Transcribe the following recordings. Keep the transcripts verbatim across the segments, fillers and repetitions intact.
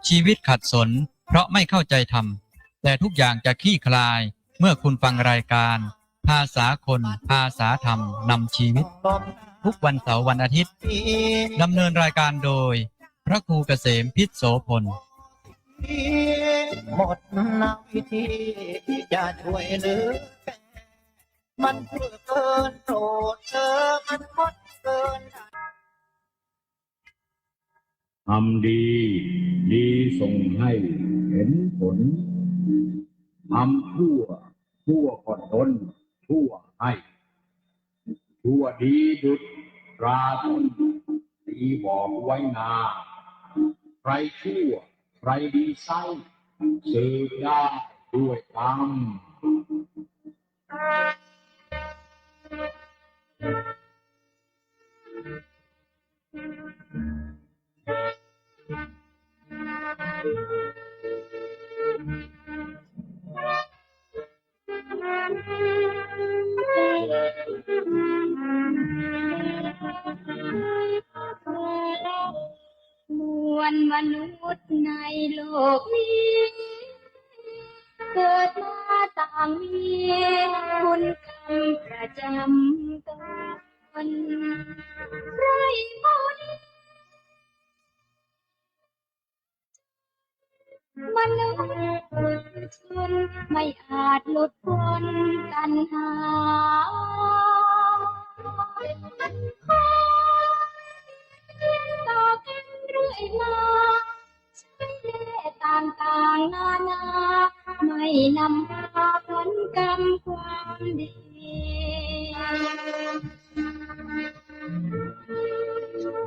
ชีวิตขัดสน เพราะไม่เข้าใจธรรม แต่ทุกอย่างจะคลี่คลาย เมื่อคุณฟังรายการ ภาษาคน ภาษาธรรม นำชีวิต ทุกวันเสาร์วันอาทิตย์ ดำเนินรายการโดย พระครูเกษม พิษโสพล หมดนาวิธีที่จะช่วยเหลือ มันเกินโปรดเธอ มันหมดเกิน ทำดี ดีส่งให้เห็นผล ทำชั่ว ชั่วก็ทน ชั่วให้ ชั่วดีดุจตราต้น ดีบอกไว้นา ใครชั่ว ใครดีไซร้ สืบได้ด้วยกรรม มวลมนุษย์ในโลกนี้ เกิดมาต่างมีบุญกรรมประจำตน ใครผู้นี้ มนุษย์ปุถุชนไม่อาจหลุดพ้นตัณหา ต่อกันเรื่อยมา ใช้เล่ห์ต่างๆนานา ไม่นำพาผลกรรมความดี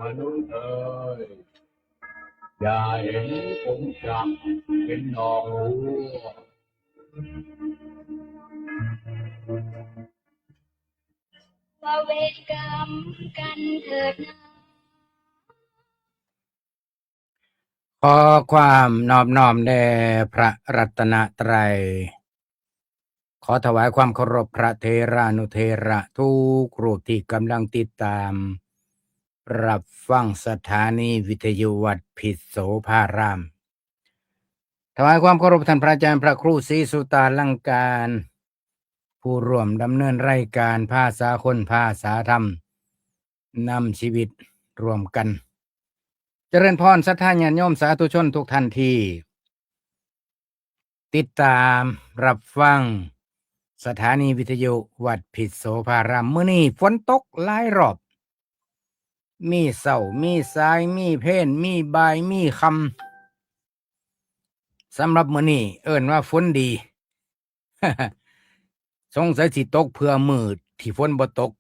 มนุษย์เอ๋ย อย่าเห็นผงจักเป็นดอกบัว ว่าเวรกรรมกันเถิดนา ขอความนอบน้อมแด่พระรัตนตรัย ขอถวายความเคารพพระเถรานุเถระทุกรูปที่กำลังติดตาม รับฟังสถานีวิทยุวัดพิษโสภาราม ถวายความเคารพท่านพระอาจารย์พระครูศรีสุตาลังการ ผู้ร่วมดำเนินรายการภาษาคนภาษาธรรม นำชีวิตร่วมกัน เจริญพรศรัทธาญาติโยมสาธุชนทุกท่านที่ ติดตามรับฟังสถานีวิทยุวัดพิษโสภาราม มื้อนี้ฝนตกหลายรอบ มีเช้า มีสาย มีเพล มีบ่าย มีค่ำ สำหรับมื้อนี้เอิ้นว่าฝนดี สงสัยสิตกเผื่อมื้อที่ฝนบ่ตก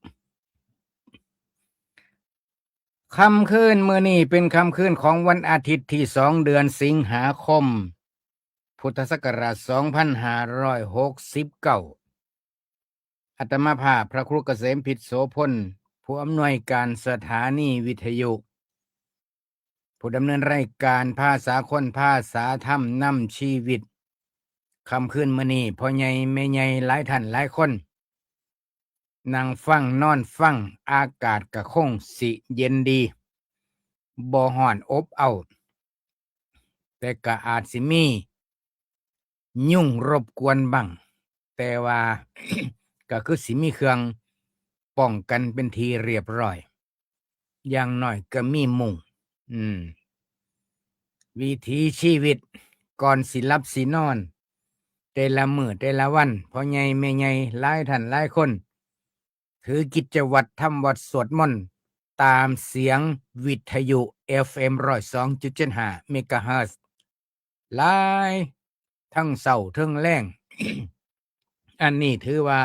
ค่ำคืนมื้อนี้เป็นค่ำคืนของวันอาทิตย์ที่สอง เดือนสิงหาคม พุทธศักราชสองพันห้าร้อยหกสิบเก้า อาตมาภาพพระครูเกษม พิษโสพล ผู้อำนวยการสถานีวิทยุ ผู้ดำเนินรายการภาษาคนภาษาธรรมนำชีวิต ค่ำคืนมื้อนี้พ่อใหญ่แม่ใหญ่หลายท่านหลายคน นั่งฟังนอนฟัง อากาศก็คงสิเย็นดี บ่ฮ้อนอบอ้าว แต่ก็อาจสิมียุงรบกวนบ้าง แต่ว่า ก็คือสิมีเครื่องป้องกันเป็นที่เรียบร้อย อย่างน้อยก็มีมุ้ง อืม วิถีชีวิตก่อนสิหลับสินอน แต่ละมื้อแต่ละวัน พ่อใหญ่แม่ใหญ่หลายท่านหลายคน ถือกิจวัตรทำวัตรสวดมนต์ ตามเสียงวิทยุ เอฟเอ็ม ร้อยสองจุดเจ็ดห้า เมกะเฮิรตซ์ หลาย ทั้งเช้าทั้งแลง อันนี้ถือว่า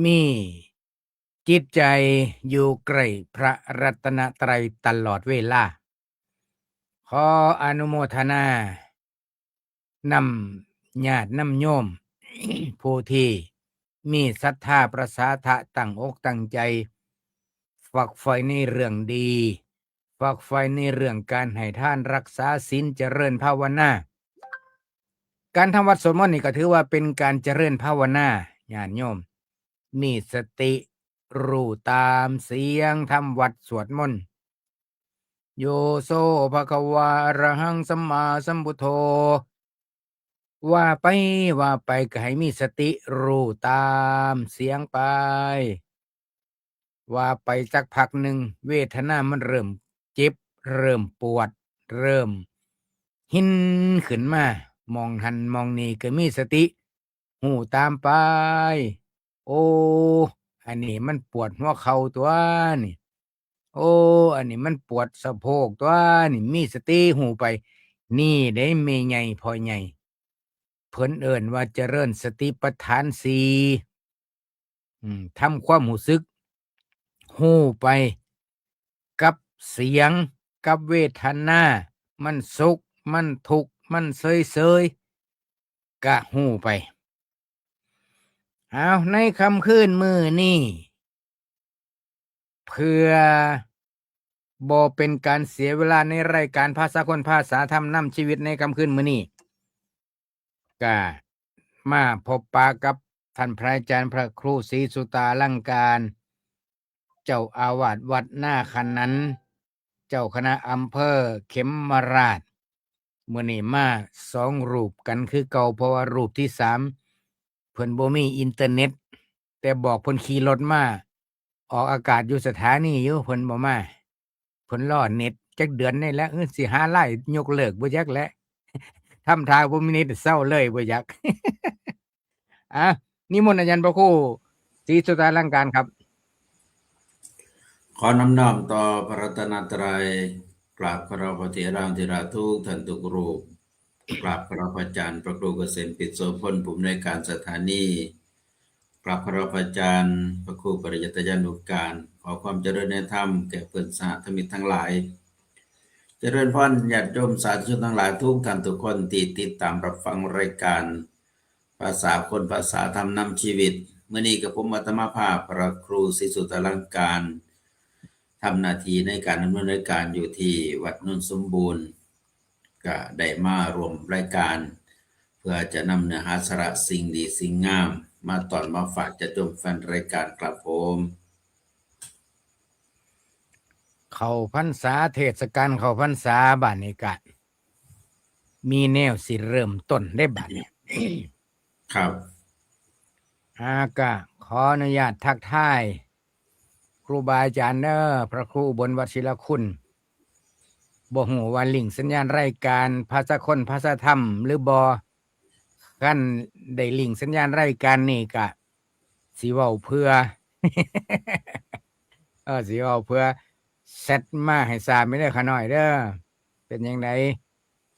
มีจิตใจอยู่ใกล้พระรัตนตรัยตลอดเวลา ขออนุโมทนา นำญาตินำโยม ผู้ที่มีศรัทธาประสาทะตั้งอกตั้งใจ ฝักใฝ่ในเรื่องดี ฝักใฝ่ในเรื่องการให้ทานรักษาศีลเจริญภาวนา การทำวัตรสวดมนต์นี่ก็ถือว่าเป็นการเจริญภาวนา ญาติโยม มีสติรู้ตามเสียงทำวัตรสวดมนต์ โยโส ภะคะวา อะระหัง สัมมาสัมพุทโธ ว่าไป ว่าไป ก็ให้มีสติรู้ตามเสียงไป ว่าไปสักพักหนึ่ง เวทนามันเริ่มเจ็บ เริ่มปวด เริ่มหินขึ้นมา หม่องหั้นหม่องนี่ ก็มีสติ ฮู้ตามไป โอ้ อันนี้มันปวดหัวเข่าตั๊วนี่ โอ้ อันนี้มันปวดสะโพกตั๊วนี่ มีสติฮู้ไป นี่เด้แม่ใหญ่พ่อใหญ่ เพิ่นเอิ้นว่าเจริญสติปัฏฐานสี่ อืม ทำความรู้สึก ฮู้ไป กับเสียง กับเวทนา มันสุข มันทุกข์ มันเฉยๆ กะฮู้ไป เอา ในค่ำคืนมื้อนี้ เพื่อบ่เป็นการเสียเวลาในรายการภาษาคนภาษาธรรมนำชีวิตในค่ำคืนมื้อนี้ กะมาพบปะกับท่านพระอาจารย์พระครูศรีสุตาลังการ เจ้าอาวาสวัดนาขนัน เจ้าคณะอำเภอเขมราฐ มื้อนี้มาสองรูปกันคือเก่า เพราะว่ารูปที่สามเพิ่นบ่มีอินเทอร์เน็ต แต่บอกเพิ่นขี่รถมา ออกอากาศอยู่สถานีอยู่ เพิ่นบ่มา เพิ่นรอเน็ตจักเดือนนี่แหละ เออ สิหาไลน์ยกเลิกบ่จักแหละ ทำท่าบ่มีเน็ตเซาเลยบ่จัก อ่ะ นิมนต์อาจารย์พระครูศรีสุตาลังการครับ ขอน้อมน้อมต่อพระรัตนตรัย กราบเคารพพระเถราธิราชทุกท่านทุกรูป กราบเคารพอาจารย์พระครูเกษมปิตรโสพล ผู้อำนวยการสถานี กราบเคารพอาจารย์พระครูปริยัติยานุการ ขอความเจริญในธรรมแก่เพื่อนสหธรรมิกทั้งหลาย เจริญพรญาติโยมสาธุชนทั้งหลายทุกท่านทุกคนที่ติดตามรับฟังรายการ ภาษาคนภาษาธรรมนำชีวิต มื้อนี้กับผมอาตมาภาพพระครูศรีสุตาลังการ ทำหน้าที่ในการดำเนินรายการอยู่ที่วัดโนนสมบูรณ์ ก็ได้มาร่วมรายการ เพื่อจะนำเนื้อหาสาระสิ่งดีสิ่งงาม มาตอนมาฝากญาติโยมแฟนรายการครับผม เข้าพรรษาเทศกาลเข้าพรรษาบาดนี้กะ มีแนวสิเริ่มต้นได้บาดนี้ ครับ อ่า กะขออนุญาตทักทายครูบาอาจารย์เด้อ พระครูอุบลวัชิรคุณ บ่ฮู้ว่าลิงก์สัญญาณรายการภาษาคนภาษาธรรมหรือบ่ คันได้ลิงก์สัญญาณรายการนี่กะสิเว้าเผื่อ เออ สิเว้าเผื่อ แชทมาให้ทราบแม่นเด้อข้าน้อยเด้อ เป็นจั่งใด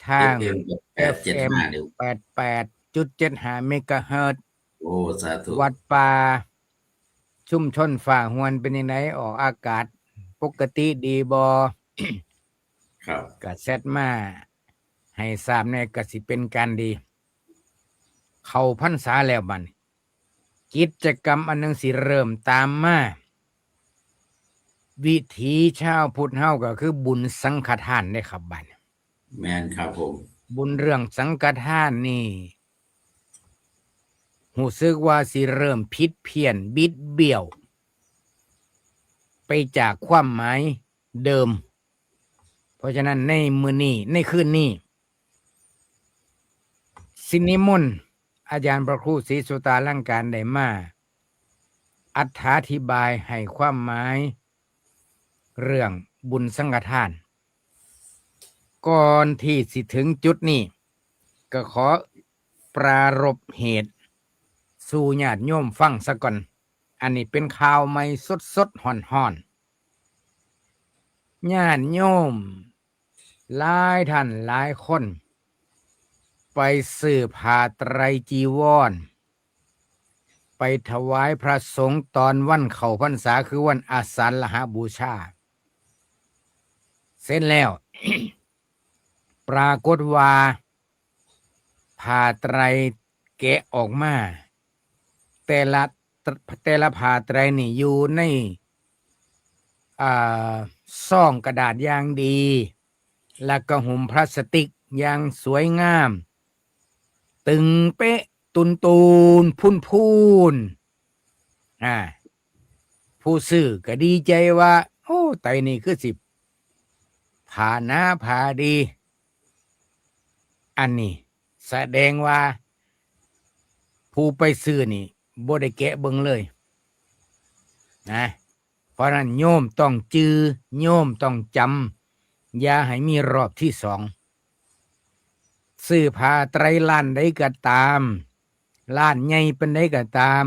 ทาง เอฟเอ็ม แปดแปดเจ็ดห้า เอฟเอ็ม แปดแปดจุดเจ็ดห้า เมกะเฮิรตซ์ โอ้ สาธุ วัดป่าชุมชนฟ้าห้วนเป็นจั่งใด ออกอากาศปกติดีบ่ ครับ ก็แชทมาให้ทราบแหน่ ก็สิเป็นการดี เข้าพรรษาแล้วบัดนี้ กิจกรรมอันหนึ่งสิเริ่มตามมา วิถีชาวพุทธเฮาก็คือบุญสังฆทานเด้ครับบัดนี้ แม่นครับผม บุญเรื่องสังฆทานนี่ รู้สึกว่าสิเริ่มผิดเพี้ยนบิดเบี้ยว ไปจากความหมายเดิม เพราะฉะนั้นในมื้อนี้ ในคืนนี้ สินิมนต์อาจารย์พระครูศรีสุตาลังการได้มาอธิบายให้ความหมายเรื่องบุญสังฆทาน ก่อนที่สิถึงจุดนี้ ก็ขอปรารภเหตุสู่ญาติโยมฟังซะก่อน อันนี้เป็นข่าวใหม่สดๆ ฮ้อนๆ ญาติโยมหลายท่านหลายคน ไปซื้อผ้าไตรจีวร ไปถวายพระสงฆ์ตอนวันเข้าพรรษา คือวันอาสาฬหบูชา เสร็จแล้ว ปรากฏว่า ผ้าไตรแกะออกมา แต่ละ แต่ละผ้าไตรนี่อยู่ใน อ่า ซองกระดาษอย่างดี แล้วก็หุ้มพลาสติกอย่างสวยงาม ตึงเป๊ะ ตูนๆ พูนๆ อ่า ผู้ซื้อก็ดีใจว่า โอ้ ไตรนี่คือสิ ผ ผ้าหนาผ้าดี อันนี้แสดงว่า ผู้ไปซื้อนี่บ่ได้แกะเบิ่งเลยนะ เพราะนั้นโยมต้องจื่อ โยมต้องจำ อย่าให้มีรอบที่สอง ซื้อผ้าไตรร้านใดก็ตาม ร้านใหญ่ปานใดก็ตาม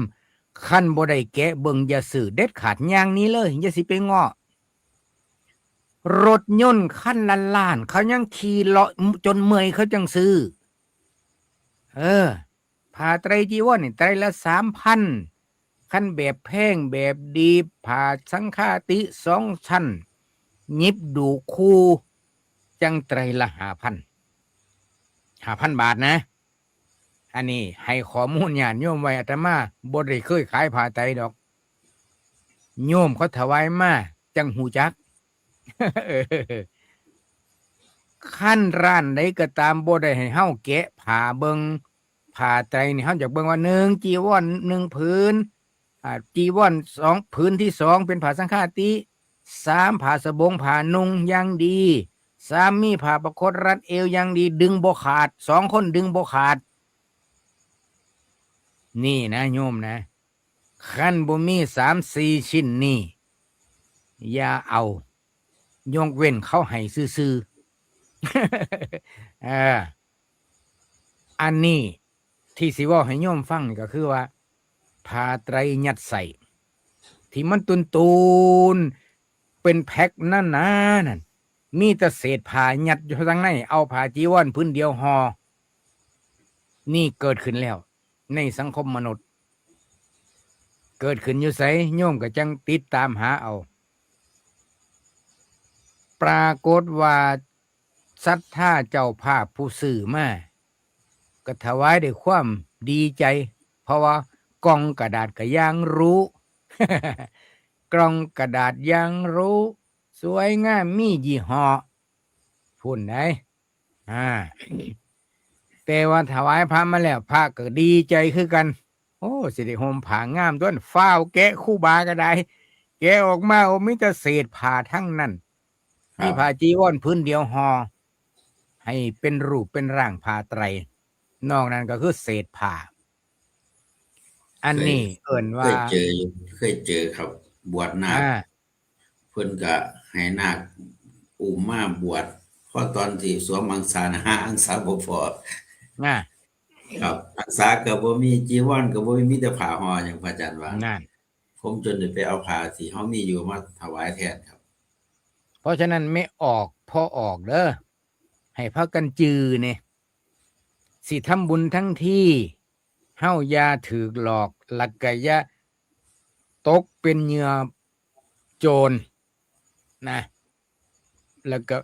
คันบ่ได้แกะเบิ่งอย่าซื้อเด็ดขาด ย่างหนีเลย อย่าสิไปเงาะ รถยนต์คันละล้าน เขายังขี่เลาะจนเมื่อยเขาจังซื้อ เออ ผ้าไตรจีวรนี่ไตรละสามพัน คันแบบแพงแบบดี ผ้าสังฆาติสองชั้น หยิบดูคู่ จั่งไตรละห้าพัน ห้าพันบาทนะ อันนี้ให้ข้อมูลญาติโยมไว้ อาตมาบ่ได้เคยขายผ้าไตรดอก โยมเขาถวายมาจั่งฮู้จัก คันร้านใดก็ตามบ่ได้ให้เฮาแกะผ้าเบิ่ง ผ้าไตรนี่เฮาอยากเบิ่งว่า หนึ่ง จีวรหนึ่งผืน อ่า จีวรสอง ผืนที่สองเป็นผ้าสังฆาติ สาม ผ้าสบงผ้านุ่งอย่างดี สาม มีผ้าประคตรัดเอวอย่างดี ดึงบ่ขาด สองคนดึงบ่ขาด นี่นะโยมนะ คันบ่มีสามสี่ชิ้นนี่ อย่าเอา ยกเว้นเขาให้ซื่อๆ เออ อันนี้ที่สิเว้าให้โยมฟังนี่ก็คือว่า ผ้าไตรยัดใส่ ที่มันตุนๆ เป็นแพ็คหนาๆ นั่น มีแต่เศษผ้ายัดอยู่ข้างใน เอาผ้าจีวรผืนเดียวห่อ นี่เกิดขึ้นแล้ว ในสังคมมนุษย์ เกิดขึ้นอยู่ไส โยมก็จั่งติดตามหาเอา ปรากฏว่าศรัทธาเจ้าภาพผู้ซื้อมา ก็ถวายด้วยความดีใจ เพราะว่ากล่องกระดาษก็อย่างหรู กล่องกระดาษอย่างหรู สวยงาม มียี่ห้อ พู้นได๋ อ่า แต่ว่าถวายพระมาแล้ว พระก็ดีใจคือกัน โอ้ สิได้ห่มผ้างามตั๊ว ฟ้าวแกะ ครูบาก็ได้ แกะออกมา โอ้ มีแต่เศษผ้าทั้งนั้น ครับ มีผ้าจีวรผืนเดียวห่อ ให้เป็นรูปเป็นร่างผ้าไตร นอกนั้นก็คือเศษผ้า อันนี้ เคย เอิ้นว่า เคยเจออยู่ เคยเจอครับ บวชนาค อ่า เพิ่นก็ให้นาคอุ้มมาบวช พอตอนสิสวมอังสานะ หาอังสาบ่พ้อ อ่า ครับ อังสาก็บ่มี จีวรก็บ่มี มีแต่ผ้าห่อ อย่างพระอาจารย์ว่า นั่น ผมจนได้ไปเอาผ้าที่เฮามีอยู่มาถวายแทนครับ เพราะฉะนั้นแม่ออกพ่อออกเด้อ ให้พากันจื่อเนี่ย สิทำบุญทั้งที เฮาอย่าถืกหลอก แล้วก็อย่าตกเป็นเหยื่อโจรนะ แล้วก็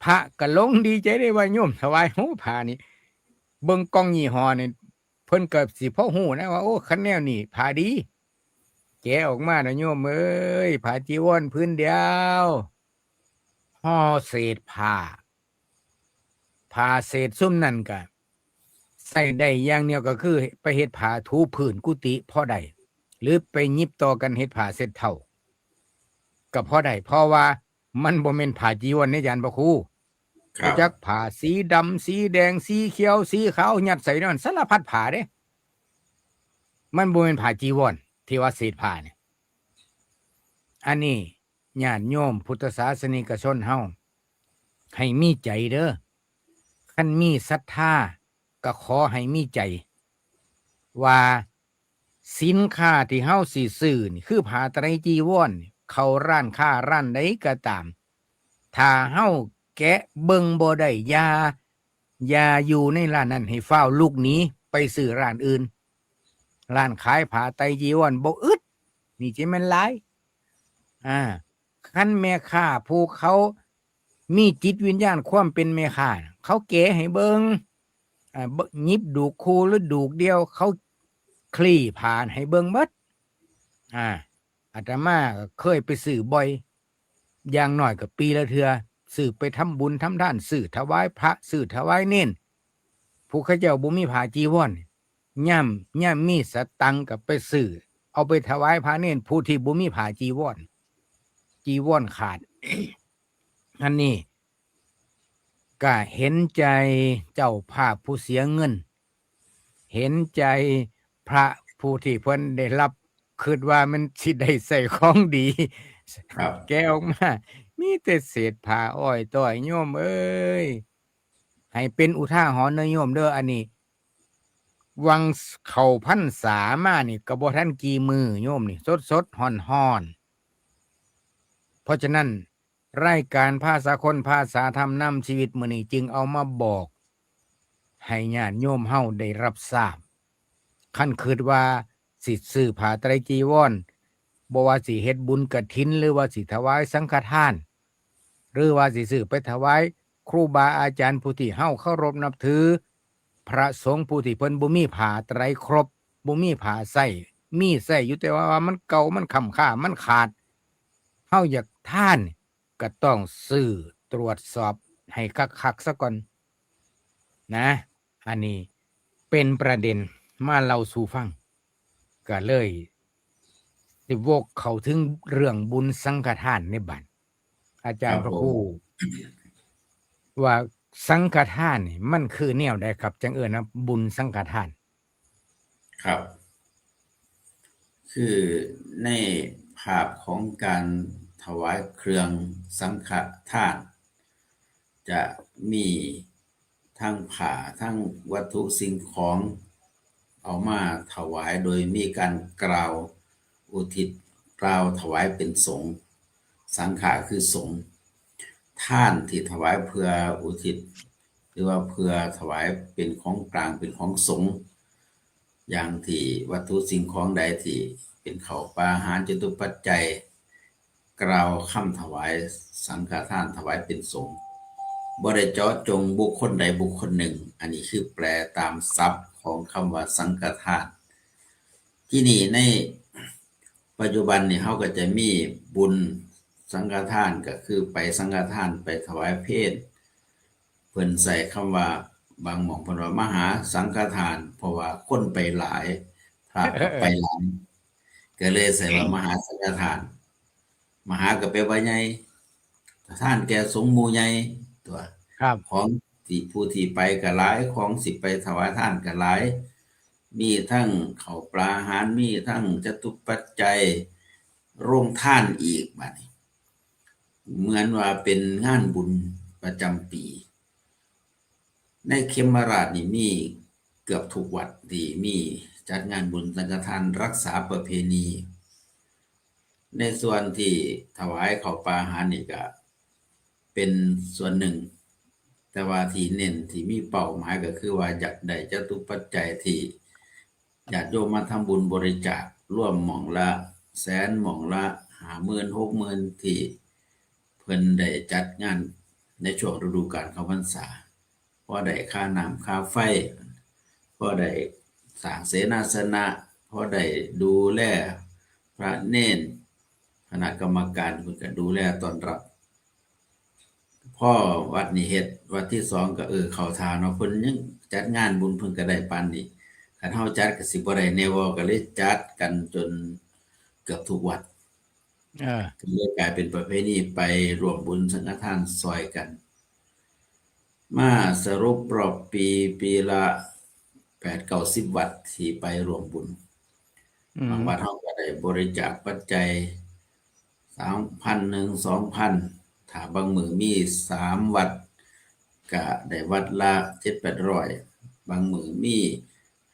พระก็หลงดีใจได้ว่าโยมถวาย โอ้ ผ้านี่ เบิ่งกล่องยี่ห้อนี่ เพิ่นก็สิพอฮู้นะว่า โอ้ คันแนวนี้ผ้าดี แกะออกมานะโยมเอ้ย ผ้าจีวรผืนเดียว ห่อเศษผ้า ผ้าเศษซุมนั้นก็ใช้ได้อย่างเดียว ก็คือไปเฮ็ดผ้าถูพื้นกุฏิพอได้ หรือไปหยิบต่อกันเฮ็ดผ้าเช็ดเท้า ก็พอได้ เพราะว่ามันบ่แม่นผ้าจีวรเด้ อาจารย์พระครู ครับ จักผ้าสีดำ สีแดง สีเขียว สีขาว ยัดใส่นั่น สารพัดผ้าเด้ มันบ่แม่นผ้าจีวรที่ว่าเศษผ้าเนี่ย อันนี้ญาติโยมพุทธศาสนิกชนเฮา ให้มีใจเด้อ คันมีศรัทธาก็ขอให้มีใจ ว่าสินค้าที่เฮาสิซื้อนี่ คือผ้าไตรจีวรนี่ เข้าร้านค้าร้านใดก็ตาม ถ้าเฮาแกะเบิ่งบ่ได้ อย่า อย่าอยู่ในร้านนั้น ให้ฟ้าวลุกหนีไปซื้อร้านอื่น ร้านขายผ้าไตรจีวรบ่อึด นี่จะแม่นหลาย อ่า คันแม่ค้าผู้เขามีจิตวิญญาณความเป็นแม่ค้าน่ะ เขาแกะให้เบิ่ง อ่า เบิ่ง หยิบดูกคู่หรือดูกเดียว เขาคลี่ผ่านให้เบิ่งเบิด อ่า อาตมาก็เคยไปซื้อบ่อย อย่างน้อยก็ปีละเทื่อ ซื้อไปทำบุญทำทาน ซื้อถวายพระ ซื้อถวายเณร ผู้เขาเจ้าบ่มีผ้าจีวร ย่ำ ย่ำมีสตังค์ก็ไปซื้อ เอาไปถวายพระเณรผู้ที่บ่มีผ้าจีวร จีวรขาด อันนี้ ก็เห็นใจเจ้าภาพผู้เสียเงิน เห็นใจพระผู้ที่เพิ่นได้รับ คิดว่ามันสิได้ใส่ของดี ครับ แกะออกมา มีแต่เศษผ้าอ้อยต้อย โยมเอ้ย ให้เป็นอุทาหรณ์เด้อโยมเด้อ อันนี้ วังเข้าพรรษามานี่ก็บ่ทันกี่มื้อโยมนี่ สดๆ ฮ้อนๆ เพราะฉะนั้น รายการภาษาคนภาษาธรรมนำชีวิตมื้อนี้จึงเอามาบอก ให้ญาติโยมเฮาได้รับทราบ คันคิดว่าสิซื้อผ้าไตรจีวร บ่ว่าสิเฮ็ดบุญกฐิน หรือว่าสิถวายสังฆทาน หรือว่าสิซื้อไปถวายครูบาอาจารย์ผู้ที่เฮาเคารพนับถือ พระสงฆ์ผู้ที่เพิ่นบ่มีผ้าไตรครบ บ่มีผ้าใช้ มีใช้อยู่แต่ว่ามันเก่า มันค่ำค่า มันขาด เฮาอยากทาน ก็ต้องซื้อตรวจสอบให้คักๆ ซะก่อนนะ อันนี้เป็นประเด็นมาเล่าสู่ฟัง ก็เลยสิวกเข้าถึงเรื่องบุญสังฆทานในบัด อาจารย์ ครับ พระครู ผม ว่าสังฆทานนี่มันคือแนวใดครับ จั่งเอิ้นว่าบุญสังฆทาน ครับ คือในภาพของการถวายเครื่องสังฆทาน จะมีทั้งผ้าทั้งวัตถุสิ่งของ เอามาถวายโดยมีการกล่าวอุทิศกล่าวถวายเป็นสงฆ์ สังฆะคือสงฆ์ ทานที่ถวายเพื่ออุทิศ หรือว่าเพื่อถวายเป็นของกลางเป็นของสงฆ์ อย่างที่วัตถุสิ่งของใดที่เป็นข้าวปลาอาหารจตุปัจจัย กล่าวคำถวายสังฆทานถวายเป็นสงฆ์ บ่ได้เจาะจงบุคคลใดบุคคลหนึ่ง อันนี้คือแปลตามศัพท์ของคำว่าสังฆทาน ที่นี่ในปัจจุบันนี่เฮาก็จะมีบุญสังฆทาน ก็คือไปสังฆทานไปถวายเพล เพิ่นใช้คำว่า บางหม่องเพิ่นว่ามหาสังฆทาน เพราะว่าคนไปหลาย พระก็ไปหลาย ก็เลยใช้ว่ามหาสังฆทาน มหาก็แปลว่าใหญ่ ทานแก่สงฆ์หมู่ใหญ่ ตัว ครับ ของที่ผู้ที่ไปก็หลาย ของสิไปถวายทานก็หลาย มีทั้งข้าวปลาอาหาร มีทั้งจตุปัจจัย โรงทานอีกบัดนี้ เหมือนว่าเป็นงานบุญประจำปี ในเขมราชนี่มีเกือบทุกวัดที่มีจัดงานบุญสังฆทานรักษาประเพณี ในส่วนที่ถวายข้าวปลาอาหารนี่ก็เป็นส่วนหนึ่ง แต่ว่าที่เน้นที่มีเป้าหมายก็คือว่าอยากได้จตุปัจจัยที่ญาติโยมมาทำบุญบริจาค รวมหม่องละแสน หม่องละห้าหมื่น หกหมื่น ที่เพิ่นได้จัดงานในช่วงฤดูกาลเข้าพรรษา พอได้ค่าน้ำค่าไฟ พอได้สร้างเสนาสนะ พอได้ดูแลพระเณร คณะกรรมการเพิ่นก็ดูแลต้อนรับ พอวัดนี้เฮ็ด วัดที่สองก็ เออ เข้าท่าเนาะ เพิ่นยังจัดงานบุญเพิ่นก็ได้ปานนี้ คันเฮาจัดก็สิบ่ได้แน่บ่ ก็เลยจัดกันจนเกือบทุกวัด เออ ก็เลยกลายเป็นประเพณีไปร่วมบุญสังฆทานซอยกัน มาสรุปรอบปี ปีละแปดเก้าสิบวัดที่ไปร่วมบุญ อืม บางวัดเฮาก็ได้บริจาคปัจจัย สามพัน หนึ่ง สองพัน ถ้าบางมื้อมีสามวัด ก็ได้วัดละเจ็ดแปดร้อย บางมื้อมี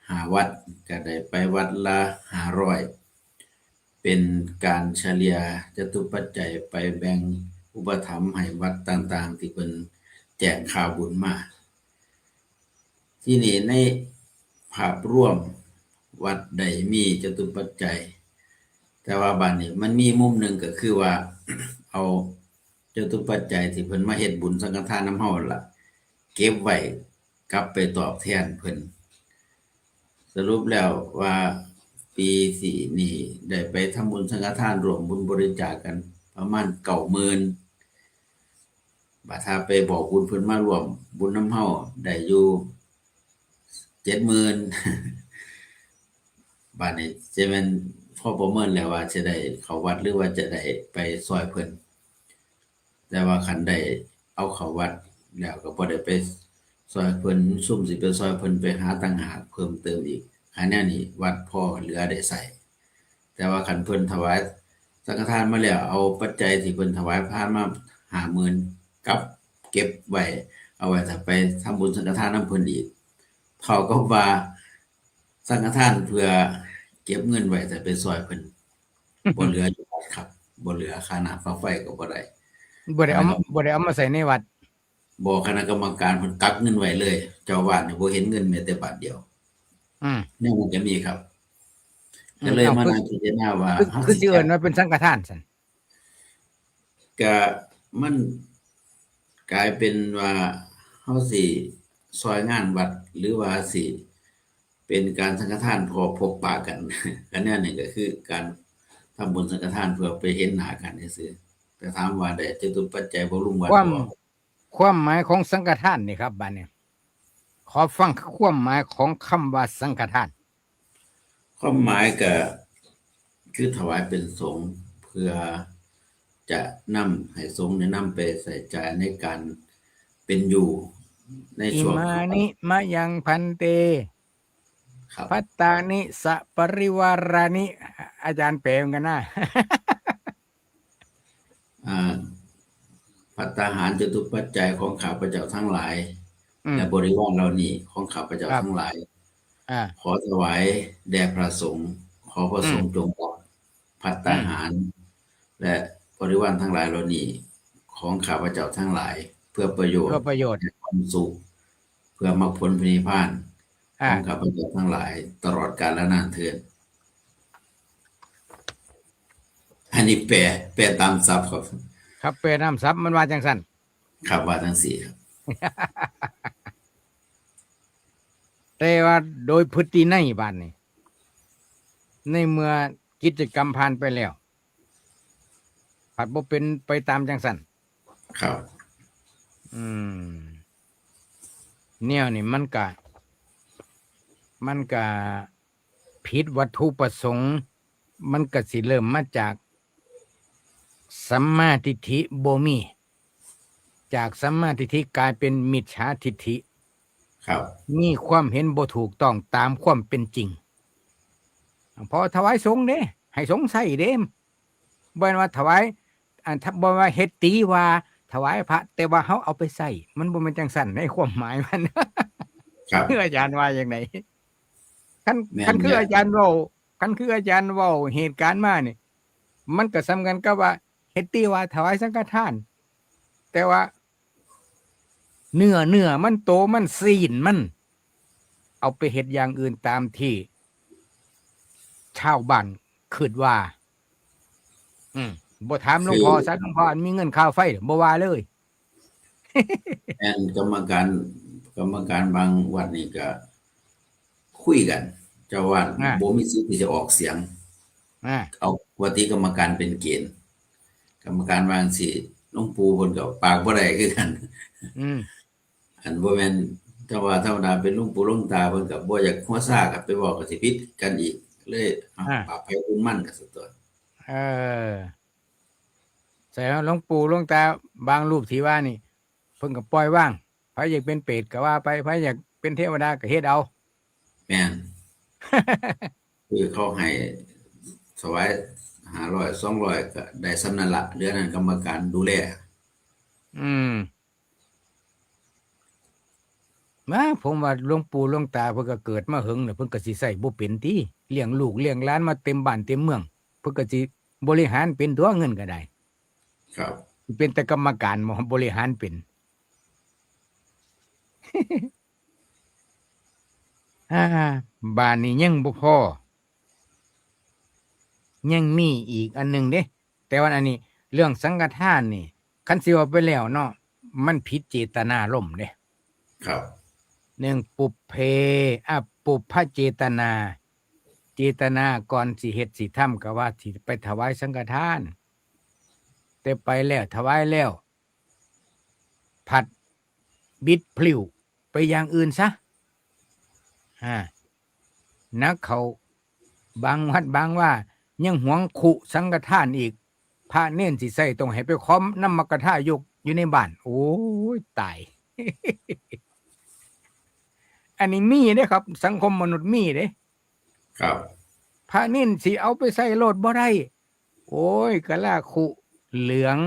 ห้าวัด ก็ได้ไปวัดละห้าร้อย เป็นการเฉลี่ยจตุปัจจัยไปแบ่งอุปถัมภ์ให้วัดต่างๆ ที่เพิ่นแจ้งข่าวบุญมา ที่นี่ในภาพรวมวัดใดมีจตุปัจจัย แต่ว่าบัดนี้มันมีมุมหนึ่งก็คือว่า เอาจตุปัจจัยที่เพิ่นมาเฮ็ดบุญสังฆทานนำเฮาล่ะ เก็บไว้กลับไปตอบแทนเพิ่น สรุปแล้วว่าปีที่นี่ได้ไปทำบุญสังฆทานร่วมบุญบริจาคกันประมาณเก้าหมื่น บัดถ้าไปบอกบุญเพิ่นมาร่วมบุญนำเฮาได้อยู่เจ็ดหมื่น บาดนี้จะแม่นพอประเมินแล้วว่าจะได้เข้าวัดหรือว่าจะได้ไปซอยเพิ่น แต่ว่าคันได้เอาเข้าวัด แล้วก็บ่ได้ไปซอยเพิ่น ซุมสิไปซอยเพิ่นไปหาต่างหากเพิ่มเติมอีก อันนี้นี่วัดพอเหลือได้ใช้ แต่ว่าคันเพิ่นถวายสังฆทานมาแล้ว เอาปัจจัยที่เพิ่นถวายทานมาห้าหมื่น กับเก็บไว้ เอาไว้ถ้าไปทำบุญสังฆทานนำเพิ่นอีก เท่ากับว่าสังฆทานเพื่อเก็บเงินไว้ถ้าไปซอยเพิ่น บ่เหลืออยู่วัดครับ บ่เหลือค่าน้ำค่าไฟก็บ่ได้ บ่ได้เอามา บ่ได้เอามาใส่ในวัด บ่ คณะกรรมการเพิ่นกักเงินไว้เลย เจ้าอาวาสนี่บ่เห็นเงินแม้แต่บาทเดียว อืม แนวมันก็มีครับ อืม ก็เลย เอา มา คือ นั่งพิจารณาว่า คือ เฮา คือ สิ สิเอิ้นว่าเป็นสังฆทานซั่น ก็มันกลายเป็นว่าเฮาสิซอยงานวัด หรือว่าสิเป็นการสังฆทานพอพบปะกัน อันนั้นนี่ก็คือการทำบุญสังฆทานเพื่อไปเห็นหน้ากันซื่อๆ แต่ถามว่าได้จตุปัจจัยบำรุงวัด ความ บ่ ความหมายของสังฆทานนี่ครับ บัดนี้ ขอฟังความหมายของคำว่าสังฆทาน ความหมายก็คือถวายเป็นสงฆ์ เพื่อจะนำให้สงฆ์เนี่ยนำไปใช้จ่ายในการเป็นอยู่ในช่วง อิมานิมะยัง ภันเต ครับ ภัตตานิ สะปริวารานิ อาจารย์แปลเหมือนกันนะ อ่า ภัตตาหารจตุปัจจัยของข้าพเจ้าทั้งหลาย อืม และบริวารเหล่านี้ของข้าพเจ้า ครับ ทั้งหลาย อ่า ขอถวายแด่พระสงฆ์ ขอพระสงฆ์ อืม จงรับภัตตาหาร อืม และบริวารทั้งหลายเหล่านี้ของข้าพเจ้าทั้งหลาย เพื่อประโยชน์ เพื่อประโยชน์ และความสุข เพื่อมรรคผลพระนิพพาน อ่า ของข้าพเจ้าทั้งหลาย ตลอดกาลนานเทอญ อันนี้แปล แปลตามศัพท์ครับ ครับ แปลตามศัพท์มันว่าจังซั่น ครับ ว่าจังซี่ครับ แต่ว่าโดยพฤตินัยบาดนี้ ในเมื่อกิจกรรมผ่านไปแล้ว ผัดบ่เป็นไปตามจังซั่น ครับ อืม แนวนี่มันกะ มันกะผิดวัตถุประสงค์ มันกะสิเริ่มมาจากสัมมาทิฏฐิบ่มี จากสัมมาทิฏฐิกลายเป็นมิจฉาทิฏฐิ ครับ มีความเห็นบ่ถูกต้องตามความเป็นจริง เพราะถวายสงฆ์เด้ ให้สงฆ์ใช้เด้ บ่แม่นว่าถวาย อัน ถ้าบ่ว่าเฮ็ดตีว่าถวายพระ แต่ว่าเฮาเอาไปใช้ มันบ่แม่นจังซั่นในความหมายมัน ครับ คืออาจารย์ว่าจั่งใด คัน แม่น คันคือ แม่น อาจารย์เว้า คันคืออาจารย์เว้าเหตุการณ์มานี่ มันก็ส่ำกันกับว่าเฮ็ดตีว่าถวายสังฆทาน แต่ว่า เนื้อ เนื้อมัน โตมัน ซี้นมัน เอาไปเฮ็ดอย่างอื่นตามที่ชาวบ้านคิดว่า อืม บ่ถามหลวงพ่อ คือ ซะ หลวงพ่ออันมีเงินค่าไฟ บ่ว่าเลย แม่น กรรมการ กรรมการบางวัดนี่ก็คุยกัน เจ้าอาวาส อ่า บ่มีสิทธิ์ที่จะออกเสียง อ่า เอาว่าติกรรมการเป็นเกณฑ์ กรรมการว่าจั่งซี้ หลวงปู่เพิ่นก็ปากบ่ได้คือกัน อืม อันบ่แม่น แต่ว่าธรรมดาเป็นหลวงปู่หลวงตา เพิ่นก็บ่อยากหัวซ่า ก็ไปเว้าก็สิผิดกันอีก เลย อ่ะ อ่า บาปไผบุญมัน ก็ซั่นตั๊ว เออ ใช่แล้ว หลวงปู่หลวงตาบางรูปที่ว่านี่ เพิ่นก็ปล่อยวาง ไผอยากเป็นเปรตก็ว่าไป ไผอยากเป็นเทวดาก็เฮ็ดเอา แม่น คือเขาให้ถวายห้าร้อย สองร้อย ก็ได้ส่ำนั้นละ เหลือนั้นกรรมการดูแล อืม มา ผมว่าหลวงปู่หลวงตาเพิ่นก็เกิดมาเหิงแล้ว เพิ่นก็สิใช้บ่เป็นติ เลี้ยงลูกเลี้ยงหลานมาเต็มบ้านเต็มเมือง เพิ่นก็สิบริหารเป็นตั๊ว เงินก็ได้ ครับ เป็นแต่กรรมการบ่บริหารเป็น อ่า บาดนี้ยังบ่พอ ยังมีอีกอันหนึ่งเด้ แต่ว่าอันนี้เรื่องสังฆทานนี่ คันสิเว้าไปแล้วเนาะ มันผิดเจตนารมณ์เด้ ครับ หนึ่ง ปุพเพ อ่ะ ปุพพเจตนา เจตนาก่อนสิเฮ็ดสิทำก็ว่าสิไปถวายสังฆทาน แต่ไปแล้วถวายแล้ว ผัดบิดพลิ้วไปอย่างอื่นซะ อ่า หนักเข้า บางวัดบางวายังหวงคุสังฆทานอีก พระเณรสิใช้ต้องให้ไปขอนำมกทายกอยู่ในบ้าน โอ้ย ตาย อันนี้มีเด้ครับ สังคมมนุษย์มีเด้ ครับ พระเณรสิเอาไปใส่โลดบ่ได้ โอ้ย กะลาคุเหลือง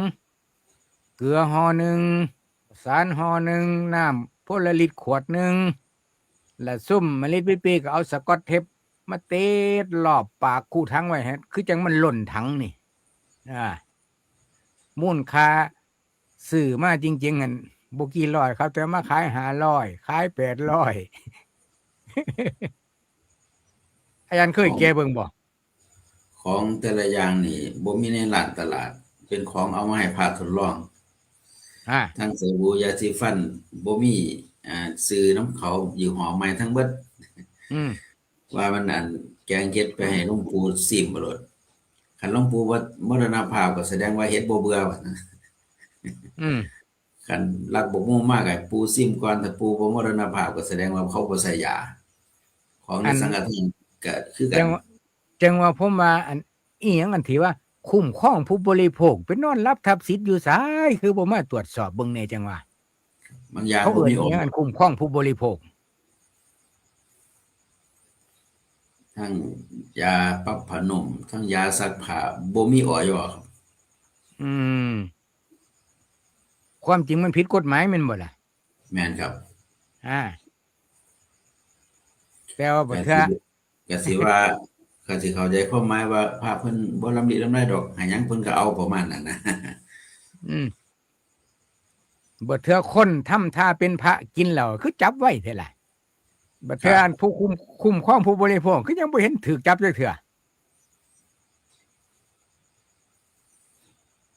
เกลือห่อหนึ่ง สารห่อหนึ่ง น้ำโพลาริสขวดหนึ่ง และซุมมะลิดวิปปี้ก็เอาสกอตเทปมาติดรอบปากคุถังไว้ฮะ คือจังมันล้นถังนี่ อ่า มูลค่าซื้อมาจริงๆหั่นบ่กี่ร้อยครับ แต่มาขายห้าร้อย ขายแปดร้อย อาจารย์เคยแกะเบิ่งบ่ ของแต่ละอย่างนี่บ่มีในร้านตลาด เป็นของเอามาให้พระทดลอง อ่า ทั้งสบู่ยาสีฟันบ่มี อ่า ซื้อนำเขายี่ห้อใหม่ทั้งเบิด อืม ว่ามันอันแกงเห็ดไปให้หลวงปู่ซิมบ่โลด คันหลวงปู่ว่ามรณภาพก็แสดงว่าเห็ดบ่เบื่อว่าซั่น อืม คันลักบกมูมากไอ้ปู่ซิมก่อน ถ้าปู่บ่มรณภาพก็แสดงว่าเขาบ่ใส่ยา ของใน อัน สังฆทานก็คือกั จั น งว่าจังว่าผมว่าอันอีหยังอันที่ว่าคุ้มครองผู้บริโภค ไปนอนหลับทับสิทธิ์อยู่ไส คือบ่มาตรวจสอบเบิ่งแหน่จังว่า บางอย่าง เขา บ่ เอิ้น มี อี ออ หยัง ย อันคุ้มครองผู้บริโภค ทั้งยาปรับผ้านุ่ม ทั้งยาซักผ้าบ่มีออยครับ อืม ความจริงมันผิดกฎหมายแม่นบ่ล่ะ แม่นครับ อ่า แต่ว่าบ่ ก็ เทื่อ สิก็สิว่าก็สิเข้าใจความหมายว่าพระเพิ่นบ่ล้ำลิล้ำไรดอก ให้หยังเพิ่นก็เอาประมาณนั้นนะ อืม บ่เทื่อคนทำท่าเป็นพระกินเหล้าคือจับไว้แท้ล่ะ บ่เทื่อ ครับ อันผู้คุ้ม คุ้มครองผู้บริโภคคือยังบ่เห็นถูกจับจักเทื่อ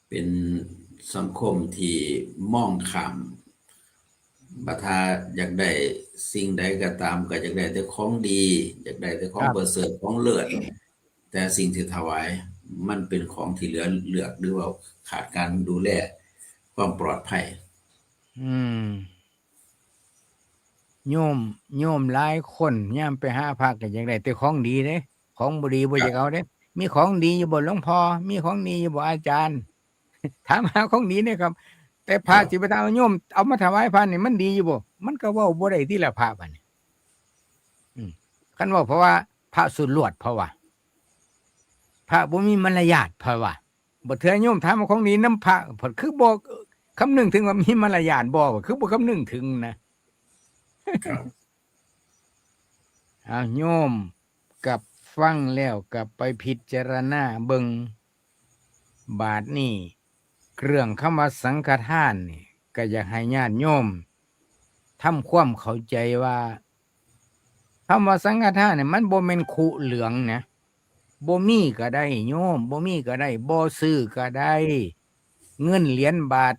เป็นสังคมที่มองข้าม บัดถ้าอยากได้สิ่งใดก็ตาม ก็อยากได้แต่ของดี อยากได้แต่ของ ครับ ประเสริฐ ของเลิศ แต่สิ่งที่ถวายมันเป็นของที่เหลือเลือก หรือว่าขาดการดูแลความปลอดภัย อืม โยม โยมหลายคนยามไปหาพระก็อยากได้แต่ของดีเด้ ของบ่ดีบ่ ครับ อยากเอาเด้ มีของดีอยู่บ่หลวงพ่อ มีของดีอยู่บ่อาจารย์ ถามหาของดีเนี่ยครับ แต่พระ ครับ สิไปถามว่าโยมเอามาถวายพระนี่มันดีอยู่บ่ มันก็เว้าบ่ได้ติล่ะพระบัดนี้ อืม คันเว้าเพราะว่าพระสุดลวดเพราะว่า พระบ่มีมารยาทเพราะว่า บ่เทื่อโยมถามว่าของดีนำพระ เพิ่นคือบ่คำนึงถึงว่ามีมารยาทบ่ คือบ่คำนึงถึงนะ ครับ เอาโยมกลับฟังแล้วกลับไปพิจารณาเบิ่ง บาดนี้เรื่องคำว่าสังฆทานนี่ ก็อยากให้ญาติโยมทำความเข้าใจว่า คำว่าสังฆทานนี่มันบ่แม่นคุเหลืองนะ บ่มีก็ได้โยม บ่มีก็ได้ บ่ซื้อก็ได้ เงินเหรียญบาท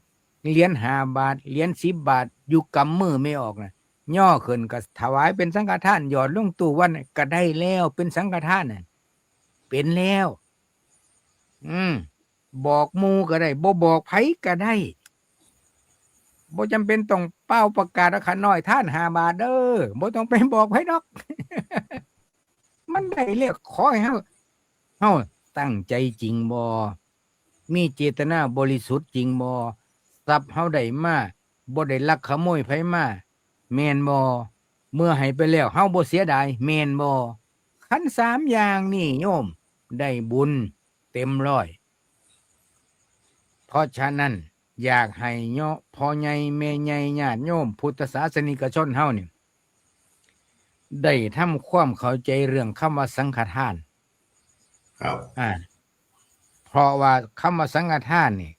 เหรียญห้าบาท เหรียญสิบบาท อยู่กำมือแม่ออกนะ ย่อขึ้นก็ถวายเป็นสังฆทาน หยอดลงตู้วันก็ได้แล้ว เป็นสังฆทานน่ะ เป็นแล้ว อืม บอกหมู่ก็ได้ บ่บอกไผก็ได้ บ่จำเป็นต้องเป่าประกาศว่า "ข้าน้อยทานห้าบาทเด้อ" บ่ต้องไปบอกไผดอก มันได้แล้ว ขอให้เฮา เฮาตั้งใจจริงบ่ มีเจตนาบริสุทธิ์จริงบ่ ทรัพย์เฮาได้มา บ่ได้ลักขโมยไผมา แม่นบ่ เมื่อให้ไปแล้ว เฮาบ่เสียดาย แม่นบ่ คันสามอย่างนี่โยม ได้บุญเต็มร้อย เพราะฉะนั้น อยากให้เนาะ พ่อใหญ่แม่ใหญ่ ญาติโยม พุทธศาสนิกชนเฮานี่ ได้ทำความเข้าใจเรื่องคำว่าสังฆทาน ครับ อ่า เพราะว่าคำว่าสังฆทานนี่